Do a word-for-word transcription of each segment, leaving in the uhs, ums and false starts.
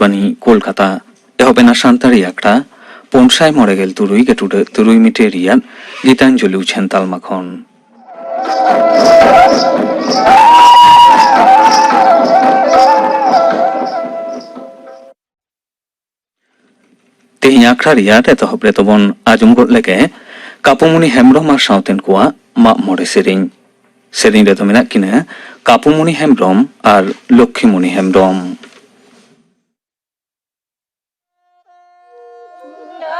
ᱵᱟᱱᱤ ᱠᱳᱞᱠᱟᱛᱟ᱾ ᱮᱦᱚᱵ ᱮᱱᱟ ᱥᱟᱱᱛᱟᱲᱤ ᱟᱠᱷᱲᱟ ᱯᱩᱱ ᱥᱟᱭ ᱢᱚᱬᱮ ᱜᱮᱞ ᱛᱩᱨᱩᱭ ᱜᱮᱴᱩᱰᱟᱹᱜ ᱛᱩᱨᱩᱭ ᱢᱤᱴᱟᱨ ᱨᱮᱭᱟᱜ ᱜᱤᱛᱟᱧᱡᱚᱞᱤ ᱩᱪᱷᱟᱹᱱ ᱛᱟᱞᱢᱟ ᱠᱷᱚᱱ᱾ ᱛᱮᱦᱮᱧ ᱟᱠᱷᱲᱟ ᱨᱮᱭᱟᱜ ᱮᱛᱚᱦᱚᱵ ᱨᱮ ᱛᱚᱵᱚᱱ ᱟᱸᱡᱚᱢ ᱜᱚᱫ ᱞᱮᱜᱮ ᱠᱟᱯᱩᱢᱩᱱᱤ ᱦᱮᱢᱵᱽᱨᱚᱢ ᱟᱨ ᱥᱟᱶᱛᱮᱱ ᱠᱚᱣᱟᱜ ᱢᱟᱜ ᱢᱚᱬᱮ ᱥᱮᱨᱮᱧ᱾ ᱥᱮᱨᱮᱧ ᱨᱮᱫᱚ ᱢᱮᱱᱟᱜ ᱠᱤᱱᱟ ᱠᱟᱯᱩᱢᱩᱱᱤ ᱦᱮᱢᱵᱽᱨᱚᱢ ᱟᱨ ᱞᱚᱠᱠᱷᱤᱢᱩᱱᱤ ᱦᱮᱢᱵᱽᱨᱚᱢ᱾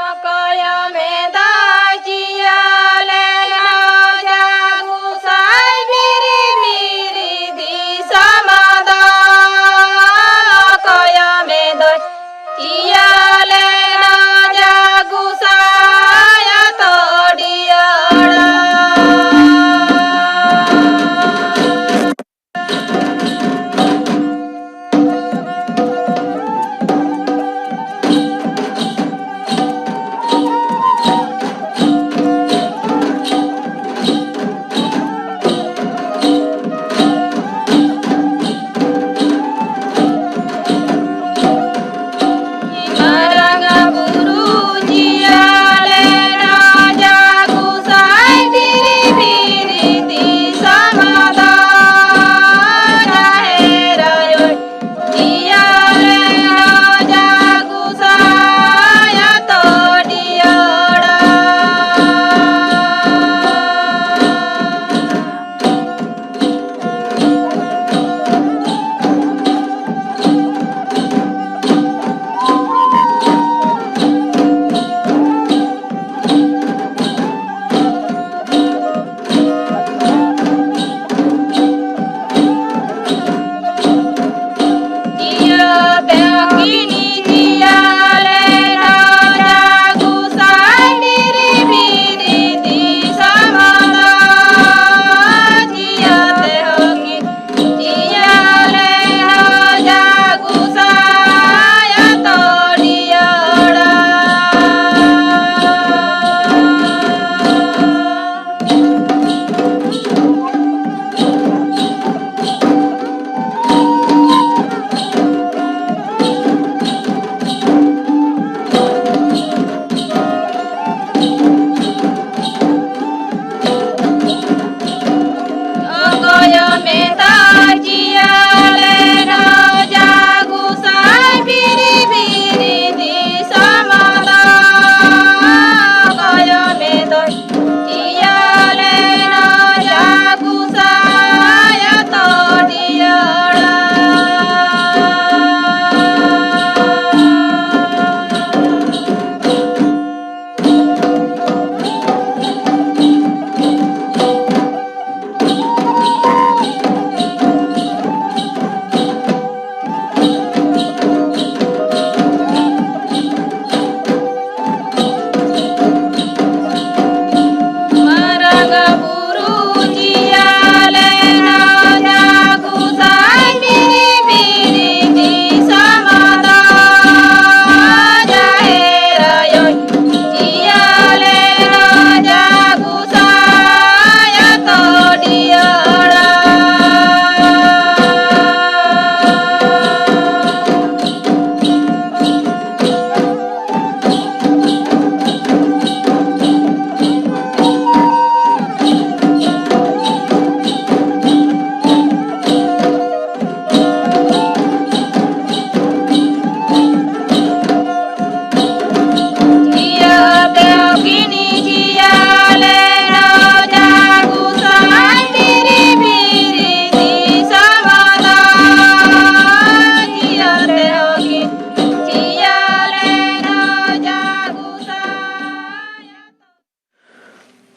ᱚᱠᱚᱭ ᱢᱮᱫᱟᱭ ᱪᱤᱭᱟᱹ ᱞᱮᱱᱟ ᱡᱟ ᱜᱩᱥᱟᱭ ᱵᱤᱨᱤ ᱵᱤᱨᱤ ᱫᱤᱥᱚᱢ ᱫᱚ? ᱚᱠᱚᱭ ᱢᱮᱫᱟᱭ ᱪᱤᱭᱟᱹ ᱞᱮᱱᱟ ᱡᱟ ᱜᱩᱥᱟᱭ ᱛᱚᱰᱤᱭᱟᱹᱲᱟ?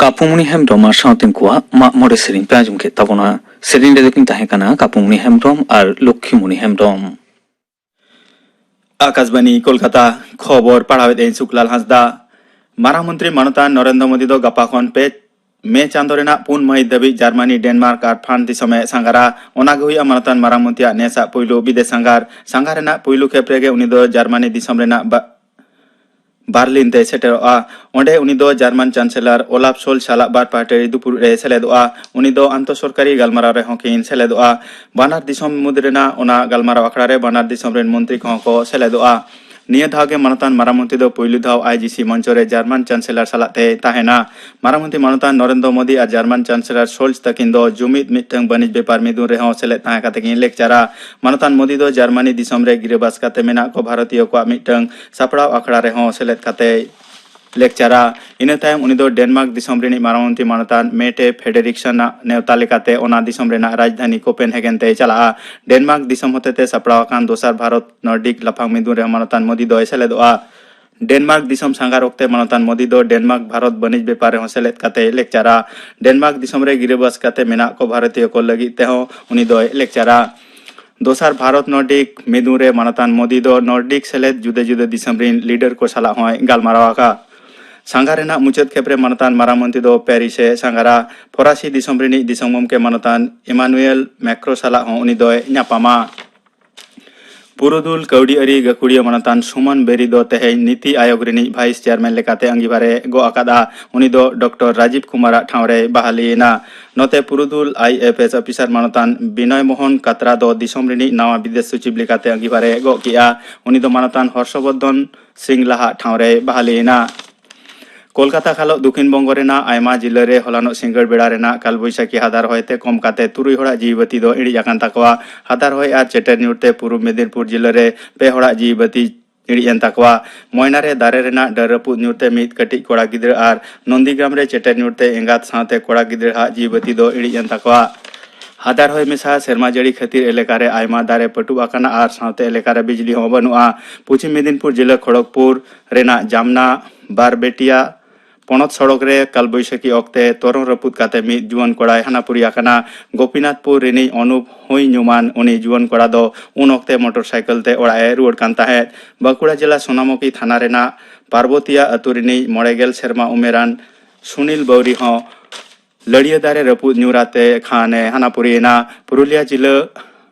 ᱠᱟᱯᱩᱢᱩᱱᱤ ᱦᱮᱢᱵᱽᱨᱚᱢ ᱟᱨ ᱥᱟᱶᱛᱮᱱ ᱠᱚᱣᱟᱜ ᱢᱟᱜ ᱢᱚᱬᱮ ᱥᱮᱨᱮᱧ ᱯᱮ ᱟᱸᱡᱚᱢ ᱠᱮᱫ ᱛᱟᱵᱚᱱᱟ᱾ ᱥᱮᱨᱮᱧ ᱨᱮᱫᱚ ᱠᱤᱱ ᱛᱟᱦᱮᱸ ᱠᱟᱱᱟ ᱠᱟᱯᱩᱢᱩᱱᱤ ᱦᱮᱢᱵᱽᱨᱚᱢ ᱟᱨ ᱞᱚᱠᱠᱷᱤᱢᱩᱱᱤ ᱦᱮᱢᱵᱽᱨᱚᱢ᱾ ᱟᱠᱟᱥᱵᱟᱱᱤ ᱠᱳᱞᱠᱟᱛᱟ, ᱠᱷᱚᱵᱚᱨ ᱯᱟᱲᱦᱟᱣᱮᱫ ᱟᱹᱧ ᱥᱩᱠᱞᱟᱞ ᱦᱟᱸᱥᱫᱟ᱾ ᱢᱟᱨᱟᱝ ᱢᱚᱱᱛᱨᱤ ᱢᱟᱱᱚᱛᱟᱱ ᱱᱚᱨᱮᱱᱫᱨᱚ ᱢᱳᱫᱤ ᱫᱚ ᱜᱟᱯᱟ ᱠᱷᱚᱱ ᱯᱮ ᱢᱮ ᱪᱟᱸᱫᱚ ᱨᱮᱱᱟᱜ ᱯᱩᱱ ᱢᱟᱹᱦᱤᱛ ᱫᱷᱟᱹᱵᱤᱡ ᱡᱟᱨᱢᱟᱱᱤ, ᱰᱮᱱᱢᱟᱨᱠ ᱟᱨ ᱯᱷᱨᱟᱱᱥ ᱫᱤᱥᱚᱢᱮ ᱥᱟᱸᱜᱷᱟᱨᱟ᱾ ᱚᱱᱟ ᱜᱮ ᱦᱩᱭᱩᱜᱼᱟ ᱢᱟᱱᱚᱛᱟᱱ ᱢᱟᱨᱟᱝ ᱢᱚᱱᱛᱨᱤᱭᱟᱜ ᱱᱮᱥᱟᱜ ᱯᱩᱭᱞᱩ ᱵᱤᱫᱮᱥ ᱥᱟᱸᱜᱷᱟᱨ᱾ ᱥᱟᱸᱜᱷᱟᱨ ᱨᱮᱱᱟᱜ ᱯᱩᱭᱞᱩ ᱠᱷᱮᱯ ᱨᱮᱜᱮ ᱩᱱᱤ ᱫᱚ ᱡᱟᱨᱢᱟᱱᱤ ᱫᱤᱥᱚᱢ ᱨᱮᱱᱟᱜ ᱵᱟ-, ᱵᱟᱨᱞᱤᱱ ᱛᱮᱭ ᱥᱮᱴᱮᱨᱚᱜᱼᱟ᱾ ᱚᱸᱰᱮ ᱩᱱᱤ ᱫᱚ ᱡᱟᱨᱢᱟᱱ ᱪᱟᱱᱥᱮᱞᱚᱨ ᱳᱞᱟᱯ ᱥᱳᱞᱡ ᱥᱟᱞᱟᱜ ᱵᱟᱨ ᱯᱟᱦᱴᱟᱨᱤ ᱫᱩᱯᱩᱲᱩᱵ ᱨᱮ ᱥᱮᱞᱮᱫᱚᱜᱼᱟ᱾ ᱩᱱᱤ ᱫᱚ ᱟᱱᱛᱚ ᱥᱚᱨᱠᱟᱨᱤ ᱜᱟᱞᱢᱟᱨᱟᱣ ᱨᱮᱦᱚᱸ ᱠᱤᱱ ᱥᱮᱞᱮᱫᱚᱜᱼᱟ᱾ ᱵᱟᱱᱟᱨ ᱫᱤᱥᱚᱢ ᱢᱩᱫᱽ ᱨᱮᱱᱟᱜ ᱚᱱᱟ ᱜᱟᱞᱢᱟᱨᱟᱣ ᱟᱠᱷᱲᱟ ᱨᱮ ᱵᱟᱱᱟᱨ ᱫᱤᱥᱚᱢ ᱨᱮᱱ ᱢᱚᱱᱛᱨᱤ ᱠᱚᱦᱚᱸ ᱠᱚ ᱥᱮᱞᱮᱫᱚᱜᱼᱟ᱾ ᱱᱤᱭᱟᱹ ᱫᱷᱟᱣ ᱜᱮ ᱢᱟᱱᱚᱛᱟᱱ ᱢᱟᱨᱟᱝ ᱢᱚᱱᱛᱨᱤ ᱫᱚ ᱯᱩᱭᱞᱩ ᱫᱷᱟᱣ ᱟᱭ ᱡᱤ ᱥᱤ ᱢᱚᱧᱪᱚ ᱨᱮ ᱡᱟᱨᱢᱟᱱ ᱪᱟᱱᱥᱮᱞᱚᱨ ᱥᱟᱞᱟᱜ ᱛᱮᱭ ᱛᱟᱦᱮᱱᱟ᱾ ᱢᱟᱨᱟᱝ ᱢᱚᱱᱛᱨᱤ ᱢᱟᱱᱚᱛᱟᱱ ᱱᱚᱨᱮᱱᱫᱨᱚ ᱢᱳᱫᱤ ᱟᱨ ᱡᱟᱨᱢᱟᱱ ᱪᱟᱱᱥᱮᱞᱚᱨ ᱥᱳᱞᱡ ᱛᱟᱹᱠᱤᱱ ᱫᱚ ᱡᱩᱢᱤᱫ ᱢᱤᱫᱴᱟᱝ ᱵᱟᱹᱱᱤᱡᱽ ᱵᱮᱯᱟᱨ ᱢᱤᱫᱩᱱ ᱨᱮᱦᱚᱸ ᱥᱮᱞᱮᱫ ᱛᱟᱦᱮᱸ ᱠᱟᱛᱮ ᱠᱤᱱ ᱞᱮᱠᱪᱟᱨᱟ᱾ ᱢᱟᱱᱚᱛᱟᱱ ᱢᱳᱫᱤ ᱫᱚ ᱡᱟᱨᱢᱟᱱᱤ ᱫᱤᱥᱚᱢ ᱨᱮ ᱜᱤᱨᱟᱹᱵᱟᱥ ᱠᱟᱛᱮ ᱢᱮᱱᱟᱜ ᱠᱚ ᱵᱷᱟᱨᱚᱛᱤᱭᱚ ᱠᱚᱣᱟᱜ ᱢᱤᱫᱴᱟᱝ ᱥᱟᱯᱲᱟᱣ ᱟᱠᱷᱲᱟ ᱨᱮᱦᱚᱸ ᱥᱮᱞᱮᱫ ᱠᱟᱛᱮ ᱞᱮᱠᱪᱟᱨᱟ᱾ ᱤᱱᱟᱹ ᱛᱟᱭᱚᱢ ᱩᱱᱤ ᱫᱚ ᱰᱮᱱᱢᱟᱨᱠ ᱫᱤᱥᱚᱢ ᱨᱤᱱᱤᱡ ᱢᱟᱨᱟᱝ ᱢᱚᱱᱛᱨᱤ ᱢᱟᱱᱚᱛᱟᱱ ᱢᱮᱴᱮ ᱯᱷᱮᱰᱮᱨᱤᱠᱥᱚᱱ ᱟᱜ ᱱᱮᱣᱛᱟ ᱞᱮᱠᱟᱛᱮ ᱚᱱᱟ ᱫᱤᱥᱚᱢ ᱨᱮᱱᱟᱜ ᱨᱟᱡᱽᱫᱷᱟᱱᱤ ᱠᱳᱯᱮᱱᱦᱮᱜᱮᱱ ᱛᱮᱭ ᱪᱟᱞᱟᱜᱼᱟ᱾ ᱰᱮᱱᱢᱟᱨᱠ ᱫᱤᱥᱚᱢ ᱦᱚᱛᱮᱛᱮ ᱥᱟᱯᱲᱟᱣ ᱟᱠᱟᱱ ᱫᱚᱥᱟᱨ ᱵᱷᱟᱨᱚᱛ ᱱᱚᱨᱰᱤᱠ ᱞᱟᱯᱷᱟᱝ ᱢᱤᱫᱩᱱ ᱨᱮᱦᱚᱸ ᱢᱟᱱᱚᱛᱟᱱ ᱢᱳᱫᱤ ᱫᱚᱭ ᱥᱮᱞᱮᱫᱚᱜᱼᱟ᱾ ᱰᱮᱱᱢᱟᱨᱠ ᱫᱤᱥᱚᱢ ᱥᱟᱸᱜᱷᱟᱨ ᱚᱠᱛᱮ ᱢᱟᱱᱚᱛᱟᱱ ᱢᱳᱫᱤ ᱫᱚ ᱰᱮᱱᱢᱟᱨᱠ ᱵᱷᱟᱨᱚᱛ ᱵᱟᱹᱱᱤᱡᱽ ᱵᱮᱯᱟᱨ ᱨᱮᱦᱚᱸ ᱥᱮᱞᱮᱫ ᱠᱟᱛᱮᱭ ᱞᱮᱠᱪᱟᱨᱟ᱾ ᱰᱮᱱᱢᱟᱨᱠ ᱫᱤᱥᱚᱢ ᱨᱮ ᱜᱤᱨᱟᱹᱵᱟᱥ ᱠᱟᱛᱮ ᱢᱮᱱᱟᱜ ᱠᱚ ᱵᱷᱟᱨᱚᱛᱤᱭᱚ ᱠᱚ ᱞᱟᱹᱜᱤᱫ ᱛᱮᱦᱚᱸ ᱩᱱᱤ ᱫᱚᱭ ᱞᱮᱠᱪᱟᱨᱟ᱾ ᱫᱚᱥᱟᱨ ᱵᱷᱟᱨᱚᱛ ᱱᱚᱨᱰᱤᱠ ᱢᱤᱫᱩᱱ ᱨᱮ ᱢᱟᱱᱚᱛᱟᱱ ᱢᱳᱫᱤ ᱫᱚ ᱱᱚᱨᱰᱤᱠ ᱥᱮᱞᱮᱫ ᱡᱩᱫᱟᱹ ᱡᱩᱫᱟᱹ ᱫᱤᱥᱚᱢ ᱨᱤᱱ ᱞᱤᱰᱟᱨ ᱠᱚ ᱥᱟᱞᱟᱜ ᱦᱚᱸᱭ ᱜᱟᱞᱢᱟᱨᱟᱣ ᱟᱠᱟᱫ᱾ ᱥᱟᱸᱜᱷᱟᱨ ᱨᱮᱱᱟᱜ ᱢᱩᱪᱟᱹᱫ ᱠᱷᱮᱯ ᱨᱮ ᱢᱟᱱᱚᱛᱟᱱ ᱢᱟᱨᱟᱝ ᱢᱚᱱᱛᱨᱤ ᱫᱚ ᱯᱮᱨᱤᱥ ᱮ ᱥᱟᱸᱜᱷᱟᱨᱟ᱾ ᱯᱷᱚᱨᱟᱥᱤ ᱫᱤᱥᱚᱢ ᱨᱤᱱᱤᱡ ᱫᱤᱥᱚᱢ ᱜᱚᱢᱠᱮ ᱢᱟᱱᱚᱛᱟᱱ ᱤᱢᱟᱱᱩᱭᱮᱞ ᱢᱮᱠᱨᱳ ᱥᱟᱞᱟᱜ ᱦᱚᱸ ᱩᱱᱤ ᱫᱚᱭ ᱧᱟᱯᱟᱢᱟ᱾ ᱯᱩᱨᱩᱫᱷᱩᱞ ᱠᱟᱹᱣᱰᱤ ᱟᱹᱨᱤ ᱜᱟᱹᱠᱷᱩᱲᱤᱭᱟᱹ ᱢᱟᱱᱚᱛᱟᱱ ᱥᱩᱢᱚᱱ ᱵᱮᱨᱤ ᱫᱚ ᱛᱮᱦᱮᱧ ᱱᱤᱛᱤ ᱟᱭᱳᱜᱽ ᱨᱤᱱᱤᱡ ᱵᱷᱟᱭᱤᱥ ᱪᱮᱭᱟᱨᱢᱮᱱ ᱞᱮᱠᱟᱛᱮ ᱟᱸᱜᱤᱵᱷᱟᱨ ᱮ ᱜᱚᱜ ᱟᱠᱟᱫᱼᱟ᱾ ᱩᱱᱤ ᱫᱚ ᱰᱚᱠᱴᱚᱨ ᱨᱟᱡᱤᱵᱽ ᱠᱩᱢᱟᱨ ᱟᱜ ᱴᱷᱟᱶ ᱨᱮᱭ ᱵᱟᱦᱟᱞᱤ ᱮᱱᱟ᱾ ᱱᱚᱛᱮ ᱯᱩᱨᱩᱫᱷᱩᱞ ᱟᱭ ᱮᱯᱷ ᱮᱥ ᱚᱯᱷᱤᱥᱟᱨ ᱢᱟᱱᱚᱛᱟᱱ ᱵᱤᱱᱚᱭ ᱢᱳᱦᱚᱱ ᱠᱟᱛᱨᱟ ᱫᱚ ᱫᱤᱥᱚᱢ ᱨᱤᱱᱤᱡ ᱱᱟᱣᱟ ᱵᱤᱫᱮᱥ ᱥᱚᱪᱤᱵᱽ ᱞᱮᱠᱟᱛᱮ ᱟᱸᱜᱤᱵᱷᱟᱨ ᱮ ᱜᱚᱜ ᱠᱮᱫᱼᱟ᱾ ᱩᱱᱤ ᱫᱚ ᱢᱟᱱᱚᱛᱟᱱ ᱦᱚᱨᱥᱚᱵᱚᱨᱫᱷᱚᱱ ᱥᱤᱝ ᱞᱟᱦᱟᱜ ᱴᱷᱟᱶ ᱨᱮᱭ ᱵᱟᱦᱟᱞᱤ ᱮᱱᱟ᱾ ᱠᱳᱞᱠᱟᱛᱟ ᱠᱷᱟᱞᱚᱜ ᱫᱚᱠᱷᱤᱱ ᱵᱚᱝᱜᱚ ᱨᱮᱱᱟᱜ ᱟᱭᱢᱟ ᱡᱤᱞᱟᱹ ᱨᱮ ᱦᱚᱞᱟᱱᱚᱜ ᱥᱤᱸᱜᱟᱹᱲ ᱵᱮᱲᱟ ᱨᱮᱱᱟᱜ ᱠᱟᱞᱵᱳᱭᱥᱟᱠᱷᱤ ᱦᱟᱫᱟᱨ ᱦᱚᱭ ᱛᱮ ᱠᱚᱢ ᱠᱟᱛᱮ ᱛᱩᱨᱩᱭ ᱦᱚᱲᱟᱜ ᱡᱤᱣᱤ ᱵᱟᱹᱛᱤ ᱫᱚ ᱤᱬᱤᱡ ᱟᱠᱟᱱ ᱛᱟᱠᱚᱣᱟ᱾ ᱦᱟᱫᱟᱨ ᱦᱚᱭ ᱟᱨ ᱪᱮᱴᱮᱨ ᱧᱩᱨ ᱛᱮ ᱯᱩᱨᱩᱵ ᱢᱮᱫᱤᱱᱯᱩᱨ ᱡᱤᱞᱟᱹ ᱨᱮ ᱯᱮ ᱦᱚᱲᱟᱜ ᱡᱤᱣᱤ ᱵᱟᱹᱛᱤ ᱤᱬᱤᱡ ᱮᱱ ᱛᱟᱠᱚᱣᱟ᱾ ᱢᱚᱭᱱᱟ ᱨᱮ ᱫᱟᱨᱮ ᱨᱮᱱᱟᱜ ᱰᱟᱹᱨ ᱨᱟᱹᱯᱩᱫ ᱧᱩᱨ ᱛᱮ ᱢᱤᱫ ᱠᱟᱹᱴᱤᱡ ᱠᱚᱲᱟ ᱜᱤᱫᱽᱨᱟᱹ ᱟᱨ ᱱᱚᱱᱫᱤᱜᱨᱟᱢ ᱨᱮ ᱪᱮᱴᱮᱨ ᱧᱩᱨ ᱛᱮ ᱮᱸᱜᱟᱛ ᱥᱟᱶᱛᱮ ᱠᱚᱲᱟ ᱜᱤᱫᱽᱨᱟᱹ ᱦᱟᱜ ᱡᱤᱣᱤ ᱵᱟᱹᱛᱤ ᱫᱚ ᱤᱬᱤᱡ ᱮᱱ ᱛᱟᱠᱚᱣᱟ᱾ ᱦᱟᱫᱟᱨ ᱦᱚᱭ ᱢᱮᱥᱟ ᱥᱮᱨᱢᱟ ᱡᱟᱹᱲᱤ ᱠᱷᱟᱹᱛᱤᱨ ᱮᱞᱟᱠᱟ ᱨᱮ ᱟᱭᱢᱟ ᱫᱟᱨᱮ ᱯᱟᱹᱴᱩᱵ ᱟᱠᱟᱱᱟ ᱟᱨ ᱥᱟᱶᱛᱮ ᱮᱞᱟᱠᱟ ᱨᱮ ᱵᱤᱡᱽᱞᱤ ᱦᱚᱸ ᱵᱟᱹᱱᱩᱜᱼᱟ᱾ ᱯᱚᱪᱷᱤᱢ ᱢᱮᱫᱤᱱᱯᱩᱨ ᱡᱤᱞᱟᱹ ᱠᱷᱚᱲᱚᱜᱽᱯᱩᱨ ᱨᱮᱱᱟᱜ ᱡᱟᱢᱱᱟ ᱵᱟᱨᱵᱮᱴᱤᱭᱟ ᱯᱚᱱᱚᱛ ᱥᱚᱲᱚᱠ ᱨᱮ ᱠᱟᱞᱵᱳᱭᱥᱟᱠᱤ ᱚᱠᱛᱮ ᱛᱚᱨᱚᱝ ᱨᱟᱹᱯᱩᱫ ᱠᱟᱛᱮ ᱢᱤᱫ ᱡᱩᱣᱟᱹᱱ ᱠᱚᱲᱟᱭ ᱦᱟᱱᱟᱯᱩᱨᱤ ᱟᱠᱟᱱᱟ᱾ ᱜᱳᱯᱤᱱᱟᱛᱷᱯᱩᱨ ᱨᱤᱱᱤᱡ ᱚᱱᱩᱯ ᱦᱩᱭ ᱧᱩᱢᱟᱱ ᱩᱱᱤ ᱡᱩᱣᱟᱹᱱ ᱠᱚᱲᱟ ᱫᱚ ᱩᱱ ᱚᱠᱛᱮ ᱢᱚᱴᱚᱨ ᱥᱟᱭᱠᱮᱞ ᱛᱮ ᱚᱲᱟᱜ ᱮ ᱨᱩᱣᱟᱹᱲ ᱠᱟᱱ ᱛᱟᱦᱮᱸᱫ᱾ ᱵᱟᱸᱠᱩᱲᱟ ᱡᱮᱞᱟ ᱥᱳᱱᱟᱢᱩᱠᱷᱤ ᱛᱷᱟᱱᱟ ᱨᱮᱱᱟᱜ ᱯᱟᱨᱵᱚᱛᱤᱭᱟ ᱟᱹᱛᱩ ᱨᱤᱱᱤᱡ ᱢᱚᱬᱮ ᱜᱮᱞ ᱥᱮᱨᱢᱟ ᱩᱢᱮᱨᱟᱱ ᱥᱩᱱᱤᱞ ᱵᱟᱣᱨᱤ ᱦᱚᱸ ᱞᱟᱹᱲᱤᱭᱟᱹ ᱫᱟᱨᱮ ᱨᱟᱹᱯᱩᱫ ᱧᱩᱨ ᱟᱛᱮ ᱠᱷᱟᱱ ᱮ ᱦᱟᱱᱟᱯᱩᱨᱤᱭᱮᱱᱟ᱾ ᱯᱩᱨᱩᱞᱤᱭᱟ ᱡᱤᱞᱟᱹ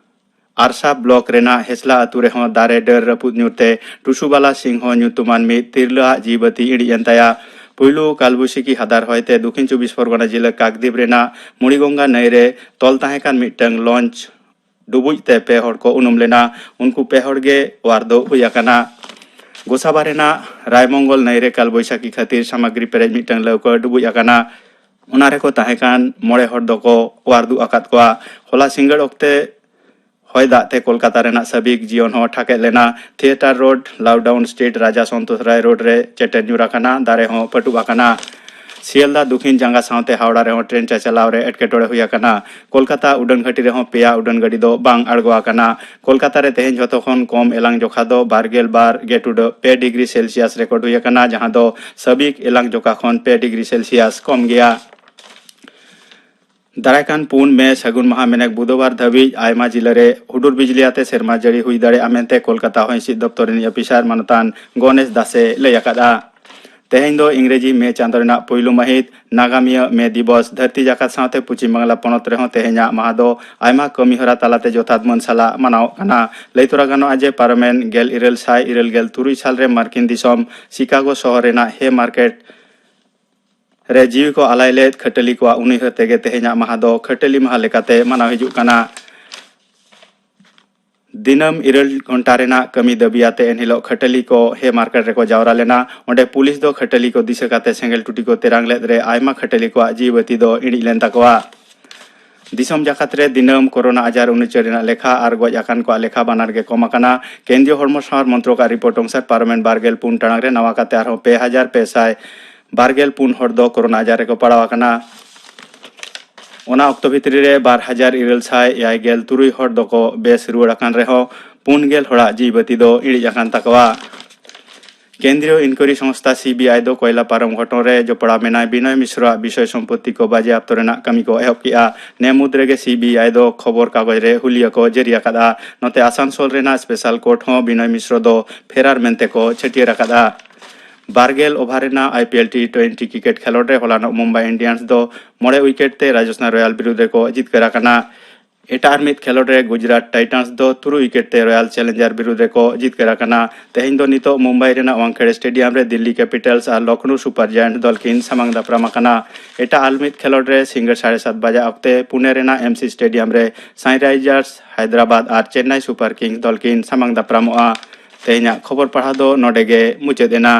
ᱟᱨᱥᱟ ᱵᱞᱚᱠ ᱨᱮᱱᱟᱜ ᱦᱮᱥᱞᱟ ᱟᱹᱛᱩ ᱨᱮᱦᱚᱸ ᱫᱟᱨᱮ ᱰᱟᱹᱨ ᱨᱟᱹᱯᱩᱫ ᱧᱩᱨᱛᱮ ᱴᱩᱥᱩᱵᱟᱞᱟ ᱥᱤᱝᱦᱚ ᱧᱩᱛᱩᱢᱟᱱ ᱢᱤᱫ ᱛᱤᱨᱞᱟᱹ ᱟᱜ ᱡᱤᱣᱤ ᱵᱟᱹᱛᱤ ᱤᱬᱤᱡ ᱮᱱ ᱛᱟᱭᱟ᱾ ᱯᱩᱭᱞᱩ ᱠᱟᱞᱵᱩᱥᱤᱠᱤ ᱦᱟᱫᱟᱨ ᱦᱚᱭᱛᱮ ᱫᱚᱠᱷᱤᱱ ᱪᱚᱵᱵᱤᱥ ᱯᱚᱨᱜᱚᱱᱟ ᱡᱤᱞᱟᱹ ᱠᱟᱠᱫᱤᱯ ᱨᱮᱱᱟᱜ ᱢᱩᱲᱤᱜᱚᱝᱜᱟ ᱱᱟᱹᱭ ᱨᱮ ᱛᱚᱞ ᱛᱟᱦᱮᱸ ᱠᱟᱱ ᱢᱤᱫᱴᱟᱝ ᱞᱚᱧᱪ ᱰᱩᱵᱩᱡ ᱛᱮ ᱯᱮ ᱦᱚᱲ ᱠᱚ ᱩᱱᱩᱢ ᱞᱮᱱᱟ᱾ ᱩᱱᱠᱩ ᱯᱮ ᱦᱚᱲ ᱜᱮ ᱚᱣᱟᱨ ᱫᱚ ᱦᱩᱭ ᱟᱠᱟᱱᱟ᱾ ᱜᱳᱥᱟᱵᱟ ᱨᱮᱱᱟᱜ ᱨᱟᱭᱢᱚᱝᱜᱚᱞ ᱱᱟᱹᱭ ᱨᱮ ᱠᱟᱞᱵᱳᱭᱥᱟᱠᱤ ᱠᱷᱟᱹᱛᱤᱨ ᱥᱟᱢᱟᱜᱽᱨᱤ ᱯᱮᱨᱮᱡ ᱢᱤᱫᱴᱟᱝ ᱞᱟᱹᱣᱠᱟᱹ ᱰᱩᱵᱩᱡ ᱟᱠᱟᱱᱟ᱾ ᱚᱱᱟ ᱨᱮᱠᱚ ᱛᱟᱦᱮᱸ ᱠᱟᱱ ᱢᱚᱬᱮ ᱦᱚᱲ ᱫᱚᱠᱚ ᱚᱣᱟᱨ ᱫᱩᱜ ᱟᱠᱟᱫ ᱠᱚᱣᱟ᱾ ᱦᱚᱞᱟ ᱥᱤᱸᱜᱟᱹᱲ ᱚᱠᱛᱮ ᱦᱚᱭ ᱫᱟᱜ ᱛᱮ ᱠᱳᱞᱠᱟᱛᱟ ᱨᱮᱱᱟᱜ ᱥᱟᱹᱵᱤᱠ ᱡᱤᱭᱚᱱ ᱦᱚᱸ ᱴᱷᱟᱠᱮᱫ ᱞᱮᱱᱟ᱾ ᱛᱷᱤᱭᱮᱴᱟᱨ ᱨᱳᱰ, ᱞᱟᱣᱰᱟᱣᱩᱱ ᱥᱴᱨᱤᱴ, ᱨᱟᱡᱟ ᱥᱚᱱᱛᱳᱥ ᱨᱟᱭ ᱨᱳᱰ ᱨᱮ ᱪᱮᱴᱮᱨ ᱧᱩᱨ ᱟᱠᱟᱱᱟ, ᱫᱟᱨᱮ ᱦᱚᱸ ᱯᱟᱹᱴᱩᱵ ᱟᱠᱟᱱᱟ᱾ ᱥᱤᱭᱟᱞᱫᱟ ᱫᱚᱠᱷᱤᱱ ᱡᱟᱸᱜᱟ ᱥᱟᱶᱛᱮ ᱦᱟᱣᱲᱟ ᱨᱮᱦᱚᱸ ᱴᱨᱮᱱ ᱪᱟᱪᱟᱞᱟᱣ ᱨᱮ ᱮᱴᱠᱮᱴᱚᱬᱮ ᱦᱩᱭ ᱟᱠᱟᱱᱟ᱾ ᱠᱳᱞᱠᱟᱛᱟ ᱩᱰᱟᱹᱱ ᱜᱷᱟᱹᱴᱤ ᱨᱮᱦᱚᱸ ᱯᱮᱭᱟ ᱩᱰᱟᱹᱱ ᱜᱟᱹᱰᱤ ᱫᱚ ᱵᱟᱝ ᱟᱬᱜᱚ ᱟᱠᱟᱱᱟ᱾ ᱠᱳᱞᱠᱟᱛᱟ ᱨᱮ ᱛᱮᱦᱮᱧ ᱡᱷᱚᱛᱚ ᱠᱷᱚᱱ ᱠᱚᱢ ᱮᱞᱟᱝ ᱡᱚᱠᱷᱟ ᱫᱚ ᱵᱟᱨ ᱜᱮᱞ ᱵᱟᱨ ᱜᱮ ᱴᱩᱰᱟᱹᱜ ᱯᱮ ᱰᱤᱜᱽᱨᱤ ᱥᱮᱞᱥᱤᱭᱟᱥ ᱨᱮᱠᱚᱨᱰ ᱦᱩᱭ ᱟᱠᱟᱱᱟ, ᱡᱟᱦᱟᱸ ᱫᱚ ᱥᱟᱹᱵᱤᱠ ᱮᱞᱟᱝ ᱡᱚᱠᱷᱟ ᱠᱷᱚᱱ ᱯᱮ ᱰᱤᱜᱽᱨᱤ ᱥᱮᱞᱥᱤᱭᱟᱥ ᱠᱚᱢ ᱜᱮᱭᱟ᱾ ᱫᱟᱨᱟᱭ ᱠᱟᱱ ᱯᱩᱱ ᱢᱮ ᱥᱟᱹᱜᱩᱱ ᱢᱟᱦᱟ ᱢᱮᱱᱮᱠ ᱵᱩᱫᱷᱵᱟᱨ ᱫᱷᱟᱹᱵᱤᱡ ᱟᱭᱢᱟ ᱡᱤᱞᱟᱹ ᱨᱮ ᱦᱩᱰᱩᱨ ᱵᱤᱡᱽᱞᱤ ᱟᱛᱮ ᱥᱮᱨᱢᱟ ᱡᱟᱹᱲᱤ ᱦᱩᱭ ᱫᱟᱲᱮᱭᱟᱜᱼᱟ ᱢᱮᱱᱛᱮ ᱠᱳᱞᱠᱟᱛᱟ ᱦᱚᱭ ᱦᱤᱸᱥᱤᱫ ᱫᱚᱯᱛᱚᱨ ᱨᱤᱱᱤᱡ ᱚᱯᱷᱤᱥᱟᱨ ᱢᱟᱱᱚᱛᱟᱱ ᱜᱚᱱᱮᱥ ᱫᱟᱥᱮ ᱞᱟᱹᱭ ᱟᱠᱟᱫᱼᱟ᱾ ᱛᱮᱦᱮᱧ ᱫᱚ ᱤᱝᱨᱮᱡᱤ ᱢᱮ ᱪᱟᱸᱫᱚ ᱨᱮᱱᱟᱜ ᱯᱩᱭᱞᱩ ᱢᱟᱹᱦᱤᱛ, ᱱᱟᱜᱟᱢᱤᱭᱟᱹ ᱢᱮ ᱫᱤᱵᱚᱥ᱾ ᱫᱷᱟᱹᱨᱛᱤ ᱡᱟᱠᱟᱛ ᱥᱟᱶᱛᱮ ᱯᱚᱪᱷᱤᱢ ᱵᱟᱝᱞᱟ ᱯᱚᱱᱚᱛ ᱨᱮᱦᱚᱸ ᱛᱮᱦᱮᱧᱟᱜ ᱢᱟᱦᱟ ᱫᱚ ᱟᱭᱢᱟ ᱠᱟᱹᱢᱤ ᱦᱚᱨᱟ ᱛᱟᱞᱟᱛᱮ ᱡᱚᱛᱷᱟᱛ ᱢᱟᱹᱱ ᱥᱟᱞᱟᱜ ᱢᱟᱱᱟᱣᱚᱜ ᱠᱟᱱᱟ᱾ ᱞᱟᱹᱭ ᱛᱚᱨᱟ ᱜᱟᱱᱚᱜᱼᱟ ᱡᱮ ᱯᱟᱨᱚᱢᱮᱱ ᱜᱮᱞ ᱤᱨᱟᱹᱞ ᱥᱟᱭ ᱤᱨᱟᱹᱞ ᱜᱮᱞ ᱛᱩᱨᱩᱭ ᱥᱟᱞ ᱨᱮ ᱢᱟᱨᱠᱤᱱ ᱫᱤᱥᱚᱢ ᱥᱤᱠᱟᱜᱳ ᱥᱚᱦᱚᱨ ᱨᱮᱱᱟᱜ ᱦᱮ ᱢᱟᱨᱠᱮᱴ ᱨᱮ ᱡᱤᱣᱤ ᱠᱚ ᱟᱞᱟᱭ ᱞᱮᱫ ᱠᱷᱟᱹᱴᱟᱹᱞᱤ ᱠᱚᱣᱟᱜ ᱩᱱᱩᱭᱦᱟᱹᱨ ᱛᱮᱜᱮ ᱛᱮᱦᱮᱧᱟᱜ ᱢᱟᱦᱟ ᱫᱚ ᱠᱷᱟᱹᱴᱟᱹᱞᱤ ᱢᱟᱦᱟ ᱞᱮᱠᱟᱛᱮ ᱢᱟᱱᱟᱣ ᱦᱤᱡᱩᱜ ᱠᱟᱱᱟ᱾ ᱫᱤᱱᱟᱹᱢ ᱤᱨᱟᱹᱞ ᱜᱷᱚᱱᱴᱟ ᱨᱮᱱᱟᱜ ᱠᱟᱹᱢᱤ ᱫᱟᱹᱵᱤ ᱟᱛᱮ ᱮᱱᱦᱤᱞᱳᱜ ᱠᱷᱟᱹᱴᱟᱹᱞᱤ ᱠᱚ ᱦᱮ ᱢᱟᱨᱠᱮᱴ ᱨᱮᱠᱚ ᱡᱟᱣᱨᱟ ᱞᱮᱱᱟ᱾ ᱚᱸᱰᱮ ᱯᱩᱞᱤᱥ ᱫᱚ ᱠᱷᱟᱹᱴᱟᱹᱞᱤ ᱠᱚ ᱫᱤᱥᱟᱹ ᱠᱟᱛᱮ ᱥᱮᱸᱜᱮᱞ ᱴᱩᱴᱤ ᱠᱚ ᱛᱮᱨᱟᱝ ᱞᱮᱫ ᱨᱮ ᱟᱭᱢᱟ ᱠᱷᱟᱹᱴᱟᱹᱞᱤ ᱠᱚᱣᱟᱜ ᱡᱤᱣᱤ ᱵᱟᱹᱛᱤ ᱫᱚ ᱤᱬᱤᱡ ᱞᱮᱱ ᱛᱟᱠᱚᱣᱟ᱾ ᱫᱤᱥᱚᱢ ᱡᱟᱠᱟᱛ ᱨᱮ ᱫᱤᱱᱟᱹᱢ ᱠᱳᱨᱳᱱᱟ ᱟᱡᱟᱨ ᱩᱱᱩᱪᱟᱹᱨ ᱨᱮᱱᱟᱜ ᱞᱮᱠᱷᱟ ᱟᱨ ᱜᱚᱡ ᱟᱠᱟᱱ ᱠᱚᱣᱟᱜ ᱞᱮᱠᱷᱟ ᱵᱟᱱᱟᱨ ᱜᱮ ᱠᱚᱢ ᱟᱠᱟᱱᱟ᱾ ᱠᱮᱱᱫᱨᱤᱭᱚ ᱦᱚᱲᱢᱚ ᱥᱟᱶᱟᱨ ᱢᱚᱱᱛᱨᱚᱠ ᱟᱜ ᱨᱤᱯᱳᱨᱴ ᱚᱱᱩᱥᱟᱨ ᱯᱟᱨᱚᱢᱮᱱ ᱵᱟᱨ ᱜᱮᱞ ᱯᱩᱱ ᱴᱟᱲᱟᱝ ᱨᱮ ᱱᱟᱣᱟ ᱠᱟᱛᱮ ᱟᱨᱦᱚᱸ ᱯᱮ ᱦᱟᱡᱟᱨ ᱯᱮ ᱥᱟᱭ ᱵᱟᱨ ᱜᱮᱞ ᱯᱩᱱ ᱦᱚᱲ ᱫᱚ ᱠᱳᱨᱳᱱᱟ ᱟᱡᱟᱨ ᱨᱮᱠᱚ ᱯᱟᱲᱟᱣ ᱟᱠᱟᱱᱟ᱾ ᱚᱱᱟ ᱚᱠᱛᱚ ᱵᱷᱤᱛᱨᱤ ᱨᱮ ᱵᱟᱨ ᱦᱟᱡᱟᱨ ᱤᱨᱟᱹᱞ ᱥᱟᱭ ᱮᱭᱟᱭ ᱜᱮᱞ ᱛᱩᱨᱩᱭ ᱦᱚᱲ ᱫᱚᱠᱚ ᱵᱮᱥ ᱨᱩᱣᱟᱹᱲ ᱟᱠᱟᱱ ᱨᱮᱦᱚᱸ ᱯᱩᱱ ᱜᱮᱞ ᱦᱚᱲᱟᱜ ᱡᱤᱣᱤ ᱵᱟᱹᱛᱤ ᱫᱚ ᱤᱬᱤᱡ ᱟᱠᱟᱱ ᱛᱟᱠᱚᱣᱟ᱾ ᱠᱮᱱᱫᱨᱤᱭᱚ ᱤᱱᱠᱣᱟᱨᱤ ᱥᱚᱝᱥᱛᱷᱟ ᱥᱤ ᱵᱤ ᱟᱭ ᱫᱚ ᱠᱚᱭᱞᱟ ᱯᱟᱨᱚᱢ ᱜᱷᱚᱴᱚᱱ ᱨᱮ ᱡᱚᱯᱲᱟᱣ ᱢᱮᱱᱟᱭ ᱵᱤᱱᱚᱭ ᱢᱤᱥᱨᱚᱣᱟᱜ ᱵᱤᱥᱚᱭ ᱥᱚᱢᱯᱚᱛᱛᱤ ᱠᱚ ᱵᱟᱡᱮᱭᱟᱯᱛᱚ ᱨᱮᱱᱟᱜ ᱠᱟᱹᱢᱤ ᱠᱚ ᱮᱦᱚᱵ ᱠᱮᱫᱼᱟ᱾ ᱱᱮ ᱢᱩᱫᱽ ᱨᱮᱜᱮ ᱥᱤ ᱵᱤ ᱟᱭ ᱫᱚ ᱠᱷᱚᱵᱚᱨ ᱠᱟᱜᱚᱡᱽ ᱨᱮ ᱦᱩᱞᱤᱭᱟᱹ ᱠᱚ ᱡᱟᱹᱨᱤ ᱟᱠᱟᱫᱼᱟ᱾ ᱱᱚᱛᱮ ᱟᱥᱟᱱᱥᱳᱞ ᱨᱮᱱᱟᱜ ᱥᱯᱮᱥᱟᱞ ᱠᱳᱨᱴ ᱦᱚᱸ ᱵᱤᱱᱚᱭ ᱢᱤᱥᱨᱚ ᱫᱚ ᱯᱷᱮᱨᱟᱨ ᱢᱮᱱᱛᱮ ᱠᱚ ᱪᱷᱟᱹᱴᱭᱟᱹᱨ ᱟᱠᱟᱫᱼᱟ᱾ ᱵᱟᱨᱜᱮᱞ ᱳᱵᱷᱟᱨ ᱨᱮᱱᱟᱜ I P L T twenty cricket ᱠᱷᱮᱞᱳᱰ ᱨᱮ ᱦᱚᱞᱟᱱᱚᱜ ᱢᱩᱢᱵᱟᱭ ᱤᱱᱰᱤᱭᱟᱱᱥ ᱫᱚ ᱢᱚᱬᱮ ᱩᱭᱠᱮᱴ ᱛᱮ ᱨᱟᱡᱚᱥᱛᱷᱟᱱ ᱨᱚᱭᱟᱞ ᱵᱤᱨᱩᱫᱽ ᱨᱮᱠᱚ ᱡᱤᱛᱠᱟᱹᱨ ᱟᱠᱟᱱᱟ᱾ ᱮᱴᱟᱜ ᱟᱨ ᱢᱤᱫ ᱠᱷᱮᱞᱳᱰ ᱨᱮ ᱜᱩᱡᱽᱨᱟᱴ ᱴᱟᱭᱴᱟᱱᱥ ᱫᱚ ᱛᱩᱨᱩᱭ ᱩᱭᱠᱮᱴ ᱛᱮ ᱨᱚᱭᱟᱞ ᱪᱮᱞᱮᱧᱡᱟᱨ ᱵᱤᱨᱩᱫᱽ ᱨᱮᱠᱚ ᱡᱤᱛᱠᱟᱹᱨ ᱟᱠᱟᱱᱟ᱾ ᱛᱮᱦᱮᱧ ᱫᱚ ᱱᱤᱛᱚᱜ ᱢᱩᱢᱵᱟᱭ ᱨᱮᱱᱟᱜ ᱣᱟᱝᱠᱷᱮᱲᱮ ᱥᱴᱮᱰᱤᱭᱟᱢ ᱨᱮ ᱫᱤᱞᱞᱤ ᱠᱮᱯᱤᱴᱟᱞᱥ ᱟᱨ ᱞᱚᱠᱷᱱᱳ ᱥᱩᱯᱟᱨ ᱡᱟᱭᱮᱱᱴ ᱫᱚᱞ ᱠᱤᱱ ᱥᱟᱢᱟᱝ ᱫᱟᱯᱨᱟᱢ ᱟᱠᱟᱱᱟ᱾ ᱮᱴᱟᱜ ᱟᱨ ᱢᱤᱫ ᱠᱷᱮᱞᱳᱰ ᱨᱮ ᱥᱤᱸᱜᱟᱹᱲ ᱥᱟᱲᱮ ᱥᱟᱛ ᱵᱟᱡᱟᱜ ᱚᱠᱛᱮ ᱯᱩᱱᱮ ᱨᱮᱱᱟᱜ ᱮᱢ ᱥᱤ ᱥᱴᱮᱰᱤᱭᱟᱢ ᱨᱮ ᱥᱟᱱᱨᱟᱭᱡᱟᱨᱥ ᱦᱟᱭᱫᱨᱟᱵᱟᱫᱽ ᱟᱨ ᱪᱮᱱᱱᱟᱭ ᱥᱩᱯᱟᱨ ᱠᱤᱝᱥ ᱫᱚᱞ ᱠᱤᱱ ᱥᱟᱢᱟᱝ ᱫᱟᱯᱨᱟᱢᱚᱜᱼᱟ᱾ ᱛᱮᱦᱮᱧᱟᱜ ᱠᱷᱚᱵᱚᱨ ᱯᱟᱲᱦᱟᱣ ᱫᱚ ᱱᱚᱰᱮ ᱜᱮ ᱢᱩᱪᱟᱹᱫ ᱮᱱᱟ᱾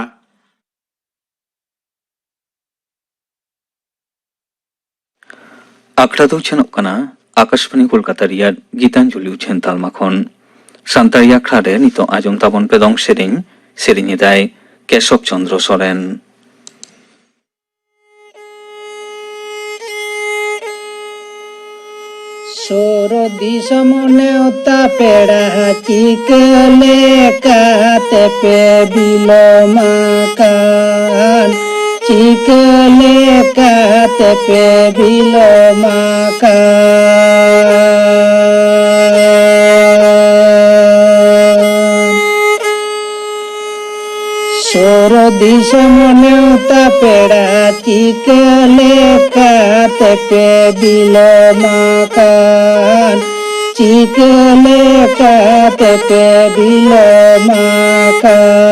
ᱟᱠᱷᱲᱟ ᱫᱚ ᱩᱪᱷᱟᱹᱱᱚᱜ ᱠᱟᱱᱟ ᱟᱠᱟᱥᱵᱟᱬᱤ ᱠᱳᱞᱠᱟᱛᱟ ᱨᱮᱭᱟᱜ ᱜᱤᱛᱟᱧᱡᱚᱞᱤ ᱩᱪᱷᱟᱹᱱ ᱛᱟᱞᱢᱟ ᱠᱷᱚᱱ᱾ ᱥᱟᱱᱛᱟᱲᱤ ᱟᱠᱷᱲᱟ ᱨᱮ ᱱᱤᱛᱚᱜ ᱟᱸᱡᱚᱢ ᱛᱟᱵᱚᱱ ᱯᱮ ᱫᱚᱝ ᱥᱮᱨᱮᱧ᱾ ᱥᱮᱨᱮᱧ ᱮᱫᱟᱭ ᱠᱮᱥᱚᱵ ᱪᱚᱸᱫᱽᱨᱚ ᱥᱚᱨᱮᱱ᱾ ᱥᱩᱨ ᱫᱤᱥᱚᱢ ᱱᱮᱣᱛᱟ ᱯᱮᱲᱟ ᱪᱤᱠᱟᱹ ᱞᱮᱠᱟᱛᱮ ᱯᱮ ᱵᱤᱞᱚᱢ ᱟᱠᱟᱱ? ᱪᱤᱠᱟᱹ ᱞᱮᱠᱟᱛᱮ ᱯᱮ ᱵᱤᱞᱚᱢ ᱟᱠᱟᱱ? ᱥᱩᱨ ᱫᱤᱥᱚᱢ ᱱᱮᱣᱛᱟ ᱯᱮᱲᱟ ᱪᱤᱠᱟᱹ ᱞᱮᱠᱟᱛᱮ ᱯᱮ ᱵᱤᱞᱚᱢ ᱟᱠᱟᱱ? ᱪᱤᱠᱟᱹ ᱞᱮᱠᱟᱛᱮ ᱯᱮ ᱵᱤᱞᱚᱢ ᱟᱠᱟᱱ?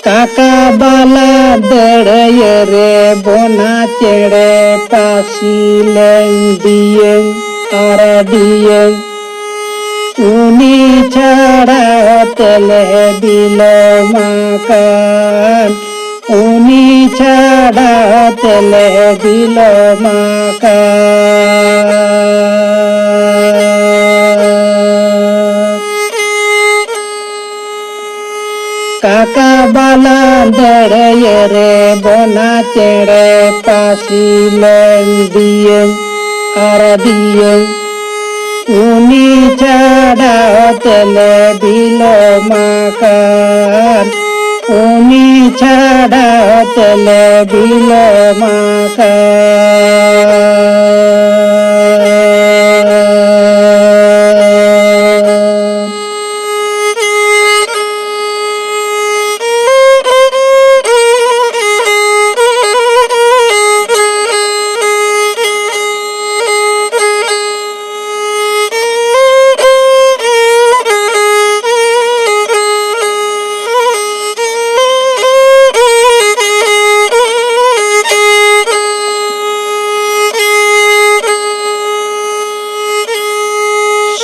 ᱠᱟᱠᱟ ᱵᱟᱞᱟ ᱫᱟᱹᱲᱟᱹᱭᱟᱹ ᱨᱮ ᱵᱚᱱᱟ ᱪᱮᱬᱮ ᱯᱟᱹᱥᱤ ᱞᱮᱱ ᱰᱤᱭᱟᱹᱝ ᱟᱨ ᱰᱤᱭᱟᱹᱝ᱾ ᱩᱱᱤ ᱪᱷᱟᱲᱟ ᱛᱮᱞᱮ ᱵᱤᱞᱚᱢ ᱟᱠᱟᱱ᱾ ᱩᱱᱤ ᱪᱷᱟᱰᱟ ᱛᱮᱞᱮ ᱵᱤᱞᱚᱢ ᱟᱠᱟᱱ᱾ ᱠᱟᱠᱟ ᱵᱟᱞᱟ ᱫᱟᱹᱲᱭᱟᱹ ᱨᱮ ᱵᱚᱱᱟ ᱪᱮᱬᱮ ᱯᱟᱹᱥᱤ ᱞᱮᱱᱰᱤᱭᱟᱹ ᱟᱨ ᱰᱤᱭᱟᱹ᱾ ᱩᱱᱤ ᱪᱷᱟᱰᱟ ᱛᱮᱞᱮ ᱵᱤᱞᱚᱢ ᱟᱠᱟᱱ, ᱩᱱᱤ ᱪᱷᱟᱰᱟ ᱛᱮᱞᱮ ᱵᱤᱞᱚᱢ ᱟᱠᱟᱱ᱾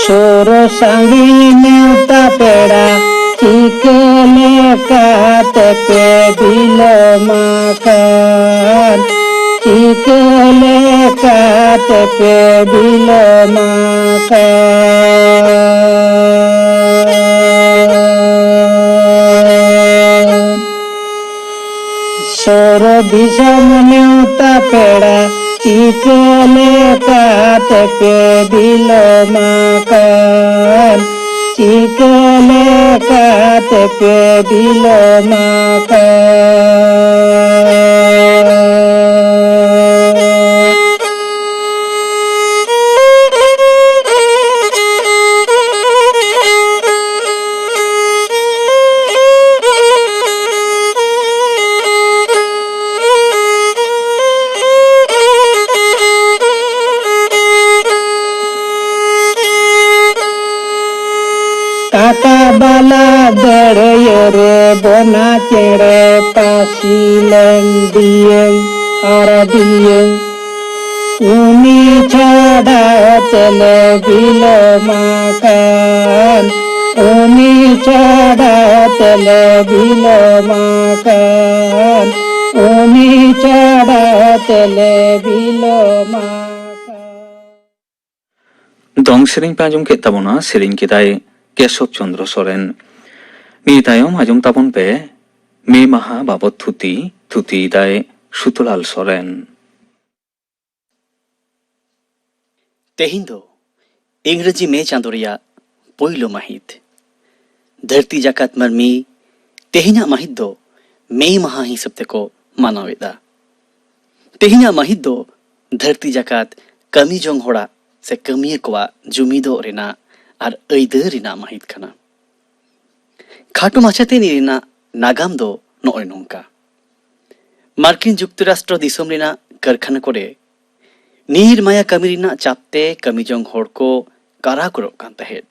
ᱥᱩᱨ ᱥᱟᱺᱜᱤᱧ ᱱᱮᱣᱛᱟ ᱯᱮᱲᱟ, ᱪᱤᱠᱟᱹ ᱞᱮᱠᱟᱛᱮ ᱯᱮ ᱵᱤᱞᱚᱢ ᱟᱠᱟᱱ? ᱪᱤᱠᱟᱹ ᱞᱮᱠᱟᱛᱮ ᱯᱮ ᱵᱤᱞᱚᱢ ᱟᱠᱟᱱ? ᱥᱚᱨᱚ ᱫᱤᱥᱚᱢ ᱱᱮᱣᱛᱟ ᱯᱮᱲᱟ, ᱪᱤᱠᱟᱹ ᱞᱮᱠᱟᱛᱮ ᱯᱮ ᱵᱤᱞᱚᱢ ᱟᱠᱟᱱ? ᱪᱤᱠᱟᱹ ᱞᱮᱠᱟᱛᱮ ᱯᱮ ᱵᱤᱞᱚᱢ ᱟᱠᱟᱱ? ᱠᱟᱠᱟ ᱵᱟᱞᱟ ᱫᱟᱹᱲᱭᱟᱹ ᱨᱮ ᱵᱚᱱᱟ ᱪᱮᱬᱮ ᱯᱟᱹᱥᱤ ᱞᱮᱱᱰᱤᱭᱟᱹ ᱟᱨ ᱰᱤᱭᱟᱹ᱾ ᱩᱱᱤ ᱪᱷᱟᱰᱟ ᱛᱮᱞᱮ ᱵᱤᱞᱚᱢ ᱟᱠᱟᱱ, ᱩᱱᱤ ᱪᱷᱟᱰᱟ ᱛᱮᱞᱮ ᱵᱤᱞᱚᱢ ᱟᱠᱟᱱ, ᱩᱱᱤ ᱪᱷᱟᱰᱟ ᱛᱮᱞᱮ ᱵᱤᱞᱚᱢ ᱟᱠᱟᱱ᱾ ᱫᱚᱝ ᱥᱮᱨᱮᱧ ᱯᱮ ᱟᱸᱡᱚᱢ ᱠᱮᱫ ᱛᱟᱵᱚᱱᱟ, ᱥᱮᱨᱮᱧ ᱠᱮᱫᱟᱭ ᱠᱮᱥᱚᱵ ᱪᱚᱸᱫᱽᱨᱚ ᱥᱚᱨᱮᱱ᱾ ᱱᱤᱭᱟᱹ ᱛᱟᱭᱚᱢ ᱟᱸᱡᱚᱢ ᱛᱟᱵᱚᱱ ᱯᱮ ᱢᱮ ᱢᱟᱦᱟ ᱵᱟᱵᱚᱛ ᱛᱷᱩᱛᱤ, ᱛᱷᱩᱛᱤᱭᱮᱫᱟᱭ ᱥᱩᱛᱚᱞᱟᱞ ᱥᱚᱨᱮᱱ᱾ ᱛᱮᱦᱮᱧ ᱫᱚ ᱤᱝᱨᱮᱡᱤ ᱢᱮ ᱪᱟᱸᱫᱳ ᱨᱮᱭᱟᱜ ᱯᱳᱭᱞᱳ ᱢᱟᱹᱦᱤᱛ᱾ ᱫᱷᱟᱹᱨᱛᱤ ᱡᱟᱠᱟᱛ ᱢᱟᱹᱱᱢᱤ ᱛᱮᱦᱮᱧᱟᱜ ᱢᱟᱹᱦᱤᱛ ᱫᱚ ᱢᱮ ᱢᱟᱦᱟ ᱦᱤᱥᱟᱹᱵ ᱛᱮᱠᱚ ᱢᱟᱱᱟᱣᱮᱫᱟ᱾ ᱛᱮᱦᱮᱧᱟᱜ ᱢᱟᱹᱦᱤᱛ ᱫᱚ ᱫᱷᱟᱹᱨᱛᱤ ᱡᱟᱠᱟᱛ ᱠᱟᱹᱢᱤ ᱡᱚᱝ ᱦᱚᱲᱟᱜ ᱥᱮ ᱠᱟᱹᱢᱤᱭᱟᱹ ᱠᱚᱣᱟᱜ ᱡᱩᱢᱤᱫᱚᱜ ᱨᱮᱱᱟᱜ ᱟᱨ ᱟᱹᱭᱫᱟᱹᱨ ᱨᱮᱱᱟᱜ ᱢᱟᱹᱦᱤᱛ ᱠᱟᱱᱟ᱾ ᱠᱷᱟᱴᱚ ᱢᱟᱪᱷᱟᱛᱮ ᱱᱤᱭᱟᱹ ᱨᱮᱱᱟᱜ ᱱᱟᱜᱟᱢ ᱫᱚ ᱱᱚᱜᱼᱚᱭ ᱱᱚᱝᱠᱟ᱾ ᱢᱟᱨᱠᱤᱱ ᱡᱩᱠᱛᱚᱨᱟᱥᱴᱨᱚ ᱫᱤᱥᱚᱢ ᱨᱮᱱᱟᱜ ᱠᱟᱨᱠᱷᱟᱱᱟ ᱠᱚᱨᱮ ᱱᱤᱨ ᱢᱟᱭᱟ ᱠᱟᱹᱢᱤ ᱨᱮᱱᱟᱜ ᱪᱟᱯ ᱛᱮ ᱠᱟᱹᱢᱤ ᱡᱚᱝ ᱦᱚᱲ ᱠᱚ ᱠᱟᱨᱟᱠᱚᱨᱚᱜ ᱠᱟᱱ ᱛᱟᱦᱮᱸᱫ᱾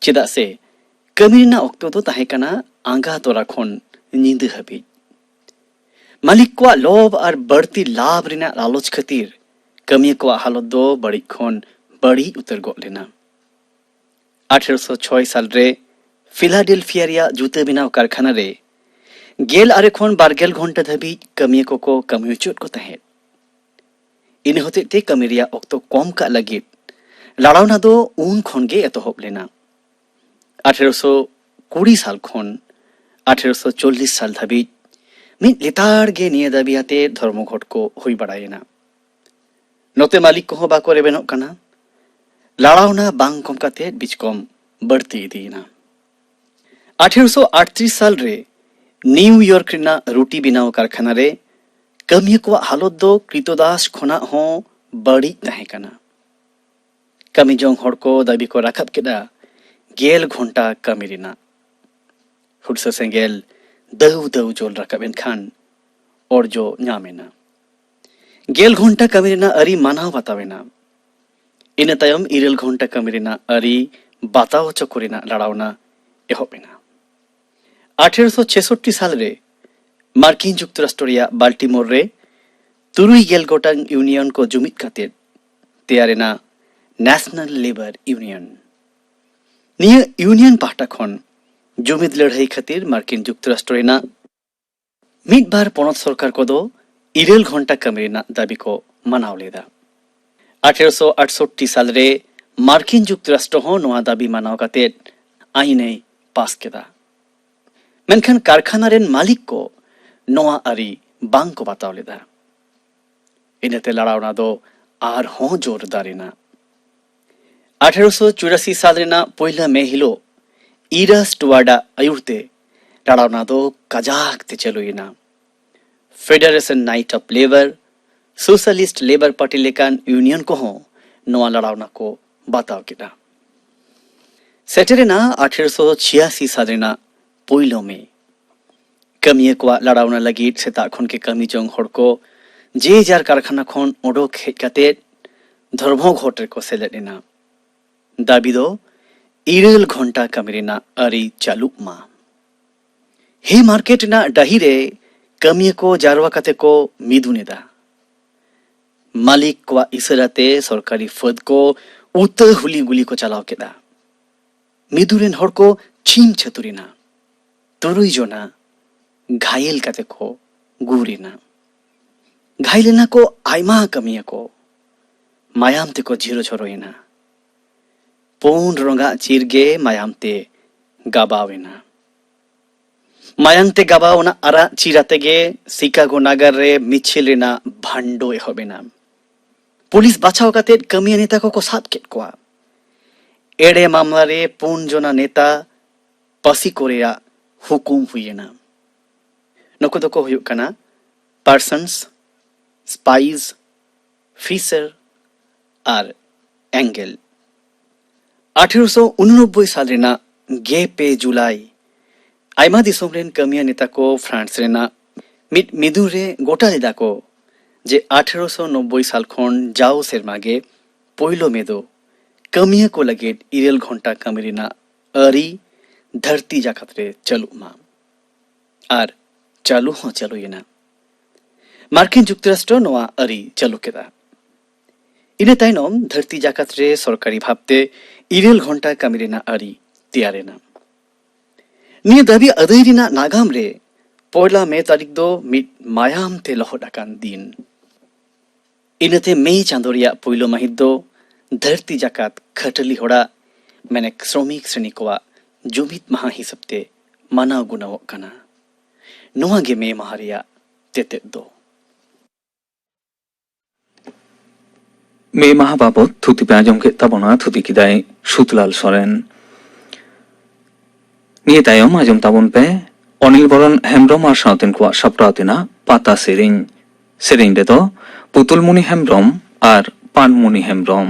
ᱪᱮᱫᱟᱜ ᱥᱮ ᱠᱟᱹᱢᱤ ᱨᱮᱱᱟᱜ ᱚᱠᱛᱚ ᱫᱚ ᱛᱟᱦᱮᱸ ᱠᱟᱱᱟ ᱟᱸᱜᱟ ᱛᱚᱨᱟ ᱠᱷᱚᱱ ᱧᱤᱫᱟᱹ ᱦᱟᱹᱵᱤᱡ᱾ ᱢᱟᱹᱞᱤᱠ ᱠᱚᱣᱟᱜ ᱞᱚᱵᱷ ᱟᱨ ᱵᱟᱹᱲᱛᱤ ᱞᱟᱵᱷ ᱨᱮᱱᱟᱜ ᱞᱟᱞᱚᱪ ᱠᱷᱟᱹᱛᱤᱨ ᱠᱟᱹᱢᱤᱭᱟᱹ ᱠᱚᱣᱟᱜ ᱦᱟᱞᱚᱛ ᱫᱚ ᱵᱟᱹᱲᱤᱡ ᱠᱷᱚᱱ ᱵᱟᱹᱲᱤᱡ ᱩᱛᱟᱹᱨ ᱜᱚᱫ ᱞᱮᱱᱟ᱾ ᱟᱴᱷᱮᱨᱚᱥᱚ ᱪᱷᱚᱭ ᱥᱟᱞ ᱨᱮ ᱯᱷᱤᱞᱟᱰᱮᱞᱯᱷᱤᱭᱟ ᱨᱮᱭᱟᱜ ᱡᱩᱛᱟᱹ ᱵᱮᱱᱟᱣ ᱠᱟᱨᱠᱷᱟᱱᱟ ᱨᱮ ᱜᱮᱞ ᱟᱨᱮ ᱠᱷᱚᱱ ᱵᱟᱨ ᱜᱮᱞ ᱜᱷᱚᱱᱴᱟ ᱫᱷᱟᱹᱵᱤᱡ ᱠᱟᱹᱢᱤᱭᱟᱹ ᱠᱚᱠᱚ ᱠᱟᱹᱢᱤ ᱦᱚᱪᱚᱭᱮᱫ ᱠᱚ ᱛᱟᱦᱮᱸᱫ᱾ ᱤᱱᱟᱹ ᱦᱚᱛᱮᱡ ᱛᱮ ᱠᱟᱹᱢᱤ ᱨᱮᱭᱟᱜ ᱚᱠᱛᱚ ᱠᱚᱢ ᱠᱟᱜ ᱞᱟᱹᱜᱤᱫ ᱞᱟᱲᱟᱣᱱᱟ ᱫᱚ ᱩᱱ ᱠᱷᱚᱱ ᱜᱮ ᱮᱛᱚᱦᱚᱵ ᱞᱮᱱᱟ᱾ ᱟᱴᱷᱮᱨᱚᱥᱚ ᱠᱩᱲᱤ ᱥᱟᱞ ᱠᱷᱚᱱ ᱟᱴᱷᱮᱨᱚᱥᱚ ᱪᱚᱞᱞᱤᱥ ᱥᱟᱞ ᱫᱷᱟᱹᱵᱤᱡ ᱢᱤᱫ ᱞᱮᱛᱟᱲ ᱜᱮ ᱱᱤᱭᱟᱹ ᱫᱟᱹᱵᱤ ᱟᱛᱮ ᱫᱷᱚᱨᱢᱚᱜᱷᱚᱴ ᱠᱚ ᱦᱩᱭ ᱵᱟᱲᱟᱭᱮᱱᱟ᱾ ᱱᱚᱛᱮ ᱢᱟᱹᱞᱤᱠ ᱠᱚᱦᱚᱸ ᱵᱟᱠᱚ ᱨᱮᱵᱮᱱᱚᱜ ᱠᱟᱱᱟ᱾ ᱞᱟᱲᱟᱣᱱᱟ ᱵᱟᱝ ᱠᱚᱢ ᱠᱟᱛᱮ ᱵᱤᱪᱠᱚᱢ ᱵᱟᱹᱲᱛᱤ ᱤᱫᱤᱭᱮᱱᱟ᱾ ᱟᱴᱷᱮᱨᱚᱥᱚ ᱟᱴᱛᱨᱤᱥ ᱥᱟᱞ ᱨᱮ ᱱᱤᱭᱩ ᱭᱚᱨᱠ ᱨᱮᱱᱟᱜ ᱨᱩᱴᱤ ᱵᱮᱱᱟᱣ ᱠᱟᱨᱠᱷᱟᱱᱟ ᱨᱮ ᱠᱟᱹᱢᱤᱭᱟᱹ ᱠᱚᱣᱟᱜ ᱦᱟᱞᱚᱛ ᱫᱚ ᱠᱨᱤᱛᱚᱫᱟᱥ ᱠᱷᱚᱱᱟᱜ ᱦᱚᱸ ᱵᱟᱹᱲᱤᱡ ᱛᱟᱦᱮᱸ ᱠᱟᱱᱟ᱾ ᱠᱟᱹᱢᱤ ᱡᱚᱝ ᱦᱚᱲ ᱠᱚ ᱫᱟᱹᱵᱤ ᱠᱚ ᱨᱟᱠᱟᱵ ᱠᱮᱫᱟ ᱜᱮᱞ ᱜᱷᱚᱱᱴᱟ ᱠᱟᱹᱢᱤ ᱨᱮᱱᱟᱜ᱾ ᱦᱩᱲᱥᱟᱹ ᱥᱮᱸᱜᱮᱞ ᱫᱟᱹᱣ ᱫᱟᱹᱣ ᱡᱚᱞ ᱨᱟᱠᱟᱵ ᱮᱱ ᱠᱷᱟᱱ ᱚᱨᱡᱚ ᱧᱟᱢ ᱮᱱᱟ᱾ ᱜᱮᱞ ᱜᱷᱚᱱᱴᱟ ᱠᱟᱹᱢᱤ ᱨᱮᱱᱟᱜ ᱟᱹᱨᱤ ᱢᱟᱱᱟᱣ ᱵᱟᱛᱟᱣ ᱮᱱᱟ᱾ ᱤᱱᱟᱹ ᱛᱟᱭᱚᱢ ᱤᱨᱟᱹᱞ ᱜᱷᱚᱱᱴᱟ ᱠᱟᱹᱢᱤ ᱨᱮᱱᱟᱜ ᱟᱹᱨᱤ ᱵᱟᱛᱟᱣ ᱦᱚᱪᱚ ᱠᱚ ᱨᱮᱱᱟᱜ ᱞᱟᱲᱟᱣᱱᱟ ᱮᱦᱚᱵ ᱮᱱᱟ᱾ ᱟᱴᱷᱮᱨᱚᱥᱚ ᱪᱷᱮᱥᱚᱴᱴᱤ ᱥᱟᱞ ᱨᱮ ᱢᱟᱨᱠᱤᱱ ᱡᱩᱠᱛᱚᱨᱟᱥᱴᱨᱚ ᱨᱮᱭᱟᱜ ᱵᱟᱞᱴᱤᱢᱳᱨ ᱨᱮ ᱛᱩᱨᱩᱭ ᱜᱮᱞ ᱜᱚᱴᱟᱝ ᱤᱭᱩᱱᱤᱭᱚᱱ ᱠᱚ ᱡᱩᱢᱤᱫ ᱠᱟᱛᱮ ᱛᱮᱭᱟᱨ ᱮᱱᱟ ᱱᱮᱥᱱᱟᱞ ᱞᱮᱵᱟᱨ ᱤᱭᱩᱱᱤᱭᱚᱱ᱾ ᱱᱤᱭᱟᱹ ᱤᱭᱩᱱᱤᱭᱚᱱ ᱯᱟᱦᱴᱟ ᱠᱷᱚᱱ ᱡᱩᱢᱤᱫ ᱞᱟᱹᱲᱦᱟᱹᱭ ᱠᱷᱟᱹᱛᱤᱨ ᱢᱟᱨᱠᱤᱱ ᱡᱩᱠᱛᱚᱨᱟᱥᱴᱨᱚ ᱨᱮᱱᱟᱜ ᱢᱤᱫ ᱵᱟᱨ ᱯᱚᱱᱚᱛ ᱥᱚᱨᱠᱟᱨ ᱠᱚᱫᱚ ᱤᱨᱟᱹᱞ ᱜᱷᱚᱱᱴᱟ ᱠᱟᱹᱢᱤ ᱨᱮᱱᱟᱜ ᱫᱟᱹᱵᱤ ᱠᱚ ᱢᱟᱱᱟᱣ ᱞᱮᱫᱟ᱾ ᱟᱴᱷᱮᱨᱚᱥᱚ ᱟᱴᱥᱚᱴᱴᱤ ᱥᱟᱞ ᱨᱮ ᱢᱟᱨᱠᱤᱱ ᱡᱩᱠᱛᱚᱨᱟᱥᱴᱨᱚ ᱦᱚᱸ ᱱᱚᱣᱟ ᱫᱟᱹᱵᱤ ᱢᱟᱱᱟᱣ ᱠᱟᱛᱮ ᱟᱹᱭᱤᱱ ᱮ ᱯᱟᱥ ᱠᱮᱫᱟ᱾ ᱢᱮᱱᱠᱷᱟᱱ ᱠᱟᱨᱠᱷᱟᱱᱟ ᱨᱮᱱ ᱢᱟᱹᱞᱤᱠ ᱠᱚ ᱱᱚᱣᱟ ᱟᱹᱨᱤ ᱵᱟᱝ ᱠᱚ ᱵᱟᱛᱟᱣ ᱞᱮᱫᱟ᱾ ᱤᱱᱟᱹᱛᱮ ᱞᱟᱲᱟᱣᱱᱟ ᱫᱚ ᱟᱨᱦᱚᱸ ᱡᱳᱨᱫᱟᱨ ᱮᱱᱟ᱾ ᱟᱴᱷᱮᱨᱚᱥᱚ ᱪᱩᱨᱟᱥᱤ ᱥᱟᱞ ᱨᱮᱱᱟᱜ ᱯᱩᱭᱞᱟᱹ ᱢᱮ ᱦᱤᱞᱳᱜ ᱤᱨᱟᱥ ᱴᱩᱣᱟᱰᱟ ᱟᱹᱭᱩᱨ ᱛᱮ ᱞᱟᱲᱟᱣᱱᱟ ᱫᱚ ᱠᱟᱡᱟᱠ ᱛᱮ ᱪᱟᱹᱞᱩᱭᱮᱱᱟ᱾ ᱯᱷᱮᱰᱟᱨᱮᱥᱚᱱ ᱱᱟᱭᱤᱴ of labour, socialist labour party ᱞᱮᱠᱟᱱ ᱤᱭᱩᱱᱤᱭᱚᱱ ᱠᱚᱦᱚᱸ ᱱᱚᱣᱟ ᱞᱟᱲᱟᱣᱱᱟ ᱠᱚ ᱵᱟᱛᱟᱣ ᱠᱮᱫᱟ᱾ ᱥᱮᱴᱮᱨᱮᱱᱟ ᱟᱴᱷᱮᱨᱚᱥᱚ ᱪᱷᱤᱭᱟᱥᱤ ᱥᱟᱞ ᱨᱮᱱᱟᱜ ᱯᱩᱭᱞᱟᱹ ᱢᱮ᱾ ᱠᱟᱹᱢᱤᱭᱟᱹ ᱠᱚᱣᱟᱜ ᱞᱟᱲᱟᱣᱱᱟ ᱞᱟᱹᱜᱤᱫ ᱥᱮᱛᱟᱜ ᱠᱷᱚᱱ ᱜᱮ ᱠᱟᱹᱢᱤ ᱡᱚᱝ ᱦᱚᱲ ᱠᱚ ᱡᱮ ᱡᱟᱨ ᱠᱟᱨᱠᱷᱟᱱᱟ ᱠᱷᱚᱱ ᱚᱰᱚᱠ ᱦᱮᱡ ᱠᱟᱛᱮ ᱫᱷᱚᱨᱢᱚᱜᱷᱚᱴ ᱨᱮᱠᱚ ᱥᱮᱞᱮᱫ ᱮᱱᱟ᱾ ᱫᱟᱹᱵᱤ ᱫᱚ ᱤᱨᱟᱹᱞ ᱜᱷᱚᱱᱴᱟ ᱠᱟᱹᱢᱤ ᱨᱮᱱᱟᱜ ᱟᱹᱨᱤ ᱪᱟᱹᱞᱩᱜ ᱢᱟ᱾ ᱦᱮ ᱢᱟᱨᱠᱮᱴ ᱨᱮᱱᱟᱜ ᱰᱟᱹᱦᱤ ᱨᱮ ᱠᱟᱹᱢᱤᱭᱟᱹ ᱠᱚ ᱡᱟᱨᱣᱟ ᱠᱟᱛᱮ ᱠᱚ ᱢᱤᱫᱩᱱ ᱮᱫᱟ᱾ ᱢᱟᱹᱞᱤᱠ ᱠᱚᱣᱟᱜ ᱤᱥᱟᱹᱨᱟ ᱛᱮ ᱥᱚᱨᱠᱟᱨᱤ ᱯᱷᱟᱹᱫ ᱠᱚ ᱩᱛᱟᱹ ᱦᱩᱞᱤ ᱜᱩᱞᱤ ᱠᱚ ᱪᱟᱞᱟᱣ ᱠᱮᱫᱟ᱾ ᱢᱤᱫᱩᱱ ᱨᱮᱱ ᱦᱚᱲ ᱠᱚ ᱪᱷᱤᱢ ᱪᱷᱟᱹᱛᱩᱨ ᱮᱱᱟ᱾ ᱛᱩᱨᱩᱭ ᱡᱚᱱᱟ ᱜᱷᱟᱭᱮᱞ ᱠᱟᱛᱮ ᱠᱚ ᱜᱩᱨ ᱮᱱᱟ᱾ ᱜᱷᱟᱭᱮᱞ ᱮᱱᱟ ᱠᱚ ᱟᱭᱢᱟ ᱠᱟᱹᱢᱤᱭᱟᱹ ᱠᱚ᱾ ᱢᱟᱭᱟᱢ ᱛᱮᱠᱚ ᱡᱷᱤᱨᱚ ᱡᱷᱚᱨᱚᱭᱮᱱᱟ᱾ ᱯᱩᱸᱰ ᱨᱚᱝᱟᱜ ᱪᱤᱨ ᱜᱮ ᱢᱟᱭᱟᱢ ᱛᱮ ᱜᱟᱵᱟᱣ ᱮᱱᱟ᱾ ᱢᱟᱭᱟᱝ ᱛᱮ ᱜᱟᱵᱟᱣ ᱚᱱᱟ ᱟᱨᱟᱜ ᱪᱤᱨ ᱟᱛᱮ ᱜᱮ ᱥᱤᱠᱟᱜᱳ ᱱᱟᱜᱟᱨ ᱨᱮ ᱢᱤᱪᱷᱤᱞ ᱨᱮᱱᱟᱜ ᱵᱷᱟᱱᱰᱳ ᱮᱦᱚᱵ ᱮᱱᱟ᱾ ᱯᱩᱞᱤᱥ ᱵᱟᱪᱷᱟᱣ ᱠᱟᱛᱮ ᱠᱟᱹᱢᱤᱭᱟᱹ ᱱᱮᱛᱟ ᱠᱚᱠᱚ ᱥᱟᱵ ᱠᱮᱫ ᱠᱚᱣᱟ᱾ ᱮᱲᱮ ᱢᱟᱢᱞᱟ ᱨᱮ ᱯᱩᱱ ᱡᱚᱱᱟ ᱱᱮᱛᱟ ᱯᱟᱹᱥᱤ ᱠᱚ ᱨᱮᱭᱟᱜ ᱦᱩᱠᱩᱢ ᱦᱩᱭ ᱮᱱᱟ᱾ ᱱᱩᱠᱩ ᱫᱚᱠᱚ ᱦᱩᱭᱩᱜ ᱠᱟᱱᱟ ᱯᱟᱨᱥᱚᱱᱥ, ᱥᱯᱟᱭᱤᱥ, ᱯᱷᱤᱥᱟᱨ ᱟᱨ ᱮᱝᱜᱮᱞ᱾ ᱟᱴᱷᱮᱨᱚᱥᱚ ᱩᱱᱩᱱᱚᱵᱵᱳᱭ ᱥᱟᱞ ᱨᱮᱱᱟᱜ ᱜᱮᱞ ᱯᱮ ᱡᱩᱞᱟᱭ ᱟᱭᱢᱟ ᱫᱤᱥᱚᱢ ᱨᱮᱱ ᱠᱟᱹᱢᱤᱭᱟᱹ ᱱᱮᱛᱟ ᱠᱚ ᱯᱷᱨᱟᱱᱥ ᱨᱮᱱᱟᱜ ᱢᱤᱫ ᱢᱤᱫᱩᱱ ᱨᱮ ᱜᱚᱴᱟ ᱞᱮᱫᱟ ᱠᱚ ᱡᱮ ᱟᱴᱷᱮᱨᱚᱥᱚ ᱱᱚᱵᱵᱳᱭ ᱥᱟᱞ ᱠᱷᱚᱱ ᱡᱟᱣ ᱥᱮᱨᱢᱟ ᱜᱮ ᱯᱳᱭᱞᱳ ᱢᱮ ᱫᱚ ᱠᱟᱹᱢᱤᱭᱟᱹ ᱠᱚ ᱞᱟᱹᱜᱤᱫ ᱤᱨᱟᱹᱞ ᱜᱷᱚᱱᱴᱟ ᱠᱟᱹᱢᱤ ᱨᱮᱱᱟᱜ ᱟᱹᱨᱤ ᱫᱷᱟᱹᱨᱛᱤ ᱡᱟᱠᱟᱛ ᱨᱮ ᱪᱟᱹᱞᱩᱜ ᱢᱟ᱾ ᱟᱨ ᱪᱟᱹᱞᱩ ᱦᱚᱸ ᱪᱟᱹᱞᱩᱭᱮᱱᱟ᱾ ᱢᱟᱨᱠᱤᱱ ᱡᱩᱠᱛᱚᱨᱟᱥᱴᱨᱚ ᱱᱚᱣᱟ ᱟᱹᱨᱤ ᱪᱟᱹᱞᱩ ᱠᱮᱫᱟ᱾ ᱤᱱᱟᱹ ᱛᱟᱭᱱᱚᱢ ᱫᱷᱟᱹᱨᱛᱤ ᱡᱟᱠᱟᱛ ᱨᱮ ᱥᱚᱨᱠᱟᱨᱤ ᱵᱷᱟᱵᱽᱛᱮ ᱤᱨᱟᱹᱞ ᱜᱷᱚᱱᱴᱟ ᱠᱟᱹᱢᱤ ᱨᱮᱱᱟᱜ ᱟᱹᱨᱤ ᱛᱮᱭᱟᱨ ᱮᱱᱟ᱾ ᱱᱤᱭᱟᱹ ᱫᱟᱹᱵᱤ ᱟᱹᱫᱟᱹᱭ ᱨᱮᱱᱟᱜ ᱱᱟᱜᱟᱢ ᱨᱮ ᱯᱚᱭᱞᱟ ᱢᱮ ᱛᱟᱹᱨᱤᱠᱷ ᱫᱚ ᱢᱤᱫ ᱢᱟᱭᱟᱢ ᱛᱮ ᱞᱚᱦᱚᱫ ᱟᱠᱟᱱ ᱫᱤᱱ᱾ ᱤᱱᱟᱹᱛᱮ ᱢᱮ ᱪᱟᱸᱫᱳ ᱨᱮᱭᱟᱜ ᱯᱩᱭᱞᱩ ᱢᱟᱹᱦᱤᱛ ᱫᱚ ᱫᱷᱟᱹᱨᱛᱤ ᱡᱟᱠᱟᱛ ᱠᱷᱟᱹᱴᱟᱹᱞᱤ ᱦᱚᱲᱟᱜ, ᱢᱮᱱᱮᱠ ᱥᱨᱚᱢᱤᱠ ᱥᱨᱮᱱᱤ ᱠᱚᱣᱟᱜ ᱡᱩᱢᱤᱫ ᱢᱟᱦᱟ ᱦᱤᱥᱟᱹᱵ ᱛᱮ ᱢᱟᱱᱟᱣ ᱜᱩᱱᱟᱹᱣᱚᱜ ᱠᱟᱱᱟ᱾ ᱱᱚᱣᱟ ᱜᱮ ᱢᱮ ᱢᱟᱦᱟ ᱨᱮᱭᱟᱜ ᱛᱮᱛᱮᱫ ᱫᱚ᱾ ᱢᱮ ᱢᱟᱦᱟ ᱵᱟᱵᱚᱛ ᱛᱷᱩᱛᱤ ᱯᱮ ᱟᱸᱡᱚᱢ ᱠᱮᱫ ᱛᱟᱵᱚᱱᱟ, ᱛᱷᱩᱛᱤ ᱠᱮᱫᱟᱭ ᱥᱩᱛᱞᱟᱞ ᱥᱚᱨᱮᱱ᱾ ᱱᱤᱭᱟᱹ ᱛᱟᱭᱚᱢ ᱟᱸᱡᱚᱢ ᱛᱟᱵᱚᱱ ᱯᱮ ᱚᱱᱤᱞ ᱵᱚᱨᱚᱱ ᱦᱮᱢᱵᱽᱨᱚᱢ ᱟᱨ ᱥᱟᱶᱛᱮᱱ ᱠᱚᱣᱟᱜ ᱥᱟᱯᱲᱟᱣ ᱛᱮᱱᱟᱜ ᱯᱟᱛᱟ ᱥᱮᱨᱮᱧ᱾ ᱥᱮᱨᱮᱧ ᱨᱮᱫᱚ ᱯᱩᱛᱩᱞᱢᱩᱱᱤ ᱦᱮᱢᱵᱽᱨᱚᱢ ᱟᱨ ᱯᱟᱱᱢᱩᱱᱤ ᱦᱮᱢᱵᱽᱨᱚᱢ᱾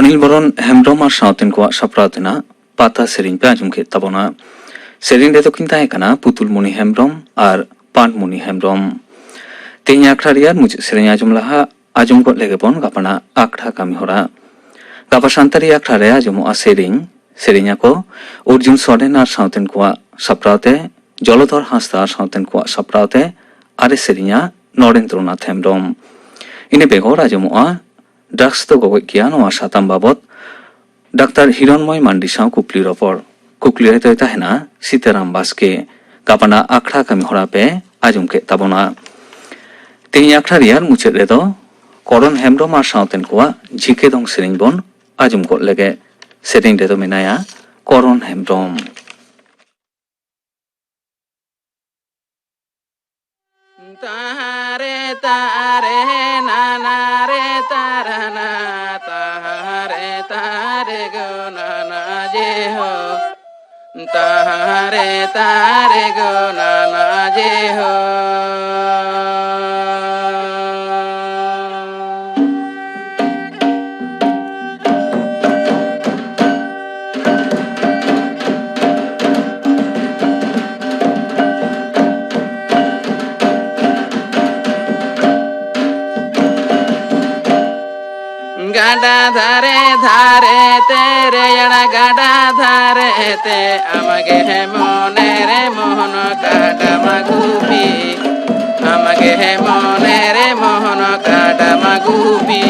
ᱚᱱᱤᱞ ᱵᱚᱨᱚᱱ ᱦᱮᱢᱵᱽᱨᱚᱢ ᱟᱨ ᱥᱟᱶᱛᱮᱱ ᱠᱚᱣᱟᱜ ᱥᱟᱯᱲᱟᱣ ᱛᱮᱱᱟᱜ ᱯᱟᱛᱟ ᱥᱮᱨᱮᱧ ᱯᱮ ᱟᱸᱡᱚᱢ ᱠᱮᱫ ᱛᱟᱵᱚᱱᱟ᱾ ᱥᱮᱨᱮᱧ ᱨᱮᱫᱚ ᱠᱤᱱ ᱛᱟᱦᱮᱸ ᱠᱟᱱᱟ ᱯᱩᱛᱩᱞᱢᱩᱱᱤ ᱦᱮᱢᱵᱽᱨᱚᱢ ᱟᱨ ᱯᱟᱱᱢᱩᱱᱤ ᱦᱮᱢᱵᱽᱨᱚᱢ᱾ ᱛᱮᱦᱮᱧ ᱟᱠᱷᱲᱟ ᱨᱮᱭᱟᱜ ᱢᱩᱪᱟᱹᱫ ᱥᱮᱨᱮᱧ ᱟᱸᱡᱚᱢ ᱞᱟᱦᱟ ᱟᱸᱡᱚᱢ ᱜᱚᱫ ᱞᱮᱜᱮ ᱵᱚᱱ ᱜᱟᱯᱟᱱᱟᱜ ᱟᱠᱷᱲᱟ ᱠᱟᱹᱢᱤ ᱦᱚᱨᱟ᱾ ᱜᱟᱯᱟ ᱥᱟᱱᱛᱟᱲᱤ ᱟᱠᱷᱲᱟ ᱨᱮ ᱟᱸᱡᱚᱢᱚᱜᱼᱟ ᱥᱮᱨᱮᱧ, ᱥᱮᱨᱮᱧ ᱟᱠᱚ ᱚᱨᱡᱩᱱ ᱥᱚᱨᱮᱱ ᱟᱨ ᱥᱟᱶᱛᱮᱱ ᱠᱚᱣᱟᱜ ᱥᱟᱯᱲᱟᱣ ᱛᱮ, ᱡᱚᱞᱚᱫᱷᱚᱨ ᱦᱟᱸᱥᱫᱟ ᱟᱨ ᱥᱟᱶᱛᱮᱱ ᱠᱚᱣᱟᱜ ᱥᱟᱯᱲᱟᱣ ᱛᱮ ᱟᱨᱮ ᱥᱮᱨᱮᱧᱟ ᱱᱚᱨᱮᱱᱫᱨᱚᱱᱟᱛᱷ ᱦᱮᱢᱵᱽᱨᱚᱢ᱾ ᱤᱱᱟᱹ ᱵᱮᱜᱚᱨ ᱟᱸᱡᱚᱢᱚᱜᱼᱟ ᱰᱨᱟᱜᱽᱥ ᱫᱚ ᱜᱚᱜᱚᱡ ᱜᱮᱭᱟ ᱱᱚᱣᱟ ᱥᱟᱛᱟᱢ ᱵᱟᱵᱚᱛ ᱰᱟᱠᱛᱟᱨ ᱦᱤᱨᱚᱱᱢᱚᱭ ᱢᱟᱱᱰᱤ ᱥᱟᱶ ᱠᱩᱠᱞᱤ ᱨᱚᱯᱚᱲ᱾ ᱠᱩᱠᱞᱤ ᱨᱮᱫᱚᱭ ᱛᱟᱦᱮᱱᱟ ᱥᱤᱛᱟᱨᱟᱢ ᱵᱟᱥᱠᱮ᱾ ᱜᱟᱯᱟᱱᱟᱜ ᱟᱠᱷᱲᱟ ᱠᱟᱹᱢᱤ ᱦᱚᱨᱟ ᱯᱮ ᱟᱸᱡᱚᱢ ᱠᱮᱫ ᱛᱟᱵᱚᱱᱟ᱾ ᱛᱮᱦᱮᱧ ᱟᱠᱷᱲᱟ ᱨᱮᱭᱟᱜ ᱢᱩᱪᱟᱹᱫ ᱨᱮᱫᱚ ᱠᱚᱨᱚᱱ ᱦᱮᱢᱵᱽᱨᱚᱢ ᱟᱨ ᱥᱟᱶᱛᱮᱱ ᱠᱚᱣᱟᱜ ᱡᱷᱤᱠᱮ ᱫᱚᱝ ᱥᱮᱨᱮᱧ ᱵᱚᱱ ᱟᱸᱡᱚᱢ ᱜᱚᱫ ᱞᱮᱜᱮ᱾ ᱥᱮᱨᱮᱧ ᱨᱮᱫᱚ ᱢᱮᱱᱟᱭᱟ ᱠᱚᱨᱚᱱ ᱦᱮᱢᱵᱽᱨᱚᱢ᱾ ᱛᱟᱦᱟᱨᱮ ᱛᱟᱨᱮ ᱱᱟᱱᱟ ᱨᱮ ᱛᱟᱨᱟᱱᱟ, ᱛᱟᱦᱟᱨᱮ ᱛᱟᱨᱮ ᱜᱚ ᱱᱟᱱᱟ ᱡᱮ ᱦᱳ, ᱛᱟᱦᱟᱨᱮ ᱛᱟᱨᱮ ᱜᱚ ᱱᱟᱱᱟ ᱡᱮ ᱦᱳ᱾ ᱜᱟᱰᱟ ᱫᱷᱟᱨᱮ ᱫᱷᱟᱨᱮ ᱛᱮ, ᱨᱮᱭᱟᱲ ᱜᱟᱰᱟ ᱫᱷᱟᱨᱮ ᱛᱮ, ᱟᱢᱜᱮ ᱢᱚᱱᱮ ᱨᱮ ᱢᱳᱦᱚᱱ ᱠᱟᱰᱟᱢ ᱜᱩᱯᱤ, ᱟᱢᱜᱮ ᱢᱚᱱᱮ ᱨᱮ ᱢᱳᱦᱚᱱ ᱠᱟᱰᱟᱢ ᱜᱩᱯᱤ᱾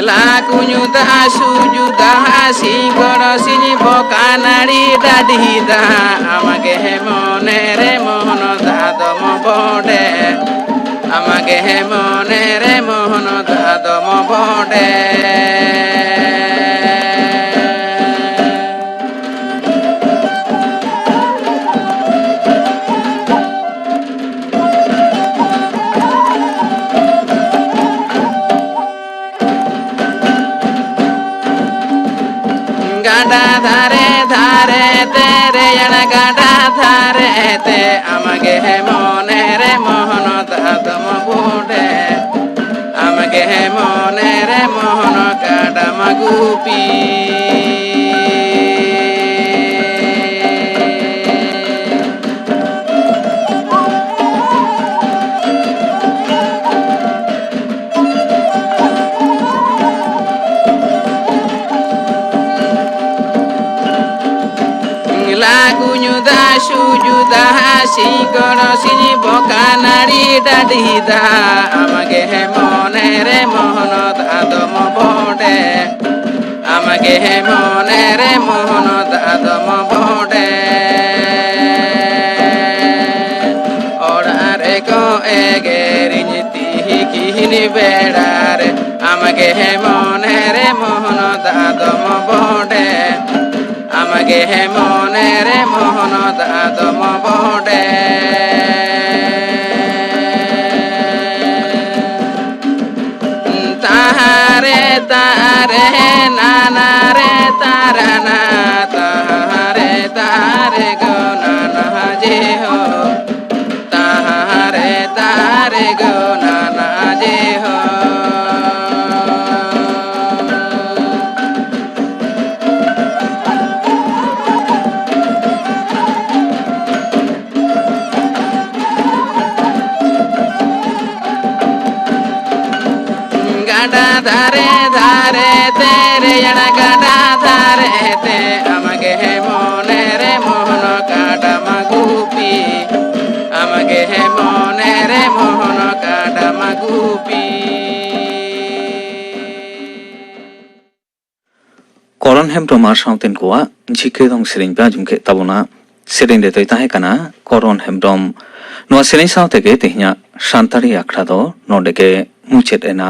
ᱞᱟᱠᱩᱧᱩ ᱫᱟᱜ ᱥᱩᱡᱩ ᱫᱟᱜ ᱥᱤᱝᱜᱚᱲ ᱥᱤᱧ ᱵᱚᱠᱟ ᱱᱟᱹᱲᱤ ᱰᱟᱹᱰᱤ ᱫᱟᱜ, ᱟᱢᱜᱮ ᱢᱚᱱᱮ ᱨᱮ ᱢᱳᱦᱚᱱ ᱫᱟᱫᱚᱢ ᱵᱚᱰᱮ, ᱟᱢᱜᱮ ᱢᱚᱱᱮ ᱨᱮ ᱢᱳᱦᱚᱱ ᱫᱟᱫᱚᱢ ᱵᱚᱰᱮ᱾ ᱜᱟᱰᱟ ᱫᱷᱟᱨᱮ ᱫᱷᱟᱨᱮ ᱛᱮ, ᱨᱮᱭᱟᱲ ᱜᱟᱰᱟ ᱫᱷᱟᱨᱮ ᱛᱮ, ᱟᱢᱜᱮ ᱢᱚᱱᱮ ᱨᱮ ᱢᱚᱦᱚᱱ ᱫᱟᱜ ᱫᱚᱢ ᱵᱚᱰᱮ᱾ ᱟᱢᱜᱮ ᱢᱚᱱᱮ ᱨᱮ ᱢᱚᱦᱚᱱ ᱠᱟᱰᱟᱢ ᱜᱩᱯᱤ᱾ ᱞᱟᱜᱩᱧ ᱫᱟ ᱥᱩᱡᱩ ᱫᱟ ᱥᱤᱧ ᱜᱚᱲᱚ ᱥᱤᱧ ᱵᱚᱠᱟ ᱱᱟᱹᱲᱤ ᱰᱟᱹᱰᱤ ᱫᱟ᱾ ᱟᱢᱜᱮ ᱢᱚᱱᱮ ᱨᱮ ᱢᱚᱦᱚᱱ ᱫᱟᱜ ᱫᱚᱢ ᱵᱚᱰᱮ᱾ ᱟᱢᱜᱮ ᱢᱚᱱᱮ ᱨᱮ ᱢᱚᱦᱚᱱ ᱫᱟᱜ ᱫᱚᱢ ᱵᱚᱰᱮ᱾ ᱚᱲᱟᱜ ᱨᱮᱠᱚ ᱮᱜᱮᱨᱤᱧ ᱛᱤᱠᱤᱱ ᱵᱮᱲᱟ ᱨᱮ᱾ ᱟᱢᱜᱮ ᱢᱚᱱᱮ ᱨᱮ ᱢᱚᱦᱚᱱ ᱫᱟᱜ ᱫᱚᱢ ᱵᱚᱰᱮ᱾ ᱟᱢᱜᱮ ᱢᱚᱱᱮ ᱨᱮ ᱢᱚᱦᱚᱱ ᱫᱟᱜ ᱫᱚᱢ ᱵᱚᱰᱮ᱾ ᱛᱟᱦᱟᱨᱮ ᱛᱟᱦᱟᱨᱮ ᱱᱟᱱᱟ ᱨᱮ ᱛᱟᱨᱟᱱᱟ, ᱛᱟᱦᱟᱨᱮ ᱛᱟᱦᱟᱨᱮ ᱜᱚ ᱱᱟᱱᱟ ᱡᱮ ᱦᱳ, ᱛᱟᱦᱟᱨᱮ ᱛᱟᱦᱟᱨᱮ ᱜᱚ ᱱᱟᱱᱟ ᱡᱮ ᱦᱳ᱾ ᱜᱟᱰᱟ ᱫᱷᱟᱨᱮ ᱫᱷᱟᱨᱮ ᱛᱮ, ᱨᱮᱭᱟᱲ ᱜᱟᱰᱟ ᱫᱷᱟᱨᱮ ᱛᱮ, ᱟᱢᱜᱮ ᱢᱚᱱᱮ ᱨᱮ ᱢᱚᱦᱚᱱ ᱠᱟᱰᱟᱢ ᱜᱩᱯᱤ᱾ ᱟᱢᱜᱮ ᱢᱚᱱᱮ ᱨᱮ ᱢᱚᱦᱚᱱ ᱠᱟᱰᱟᱢ ᱜᱩᱯᱤ᱾ ᱠᱚᱨᱚᱱ ᱦᱮᱢᱵᱽᱨᱚᱢ ᱟᱨ ᱥᱟᱶᱛᱮᱱ ᱠᱚᱣᱟᱜ ᱡᱷᱤᱠᱟᱹ ᱫᱚᱝ ᱥᱮᱨᱮᱧ ᱯᱮ ᱟᱸᱡᱚᱢ ᱠᱮᱫ ᱛᱟᱵᱚᱱᱟ᱾ ᱥᱮᱨᱮᱧ ᱨᱮᱫᱚᱭ ᱛᱟᱦᱮᱸ ᱠᱟᱱᱟ ᱠᱚᱨᱚᱱ ᱦᱮᱢᱵᱽᱨᱚᱢ᱾ ᱱᱚᱣᱟ ᱥᱮᱨᱮᱧ ᱥᱟᱶ ᱛᱮᱜᱮ ᱛᱮᱦᱮᱧᱟᱜ ᱥᱟᱱᱛᱟᱲᱤ ᱟᱠᱷᱲᱟ ᱫᱚ ᱱᱚᱰᱮ ᱜᱮ ᱢᱩᱪᱟᱹᱫ ᱮᱱᱟ᱾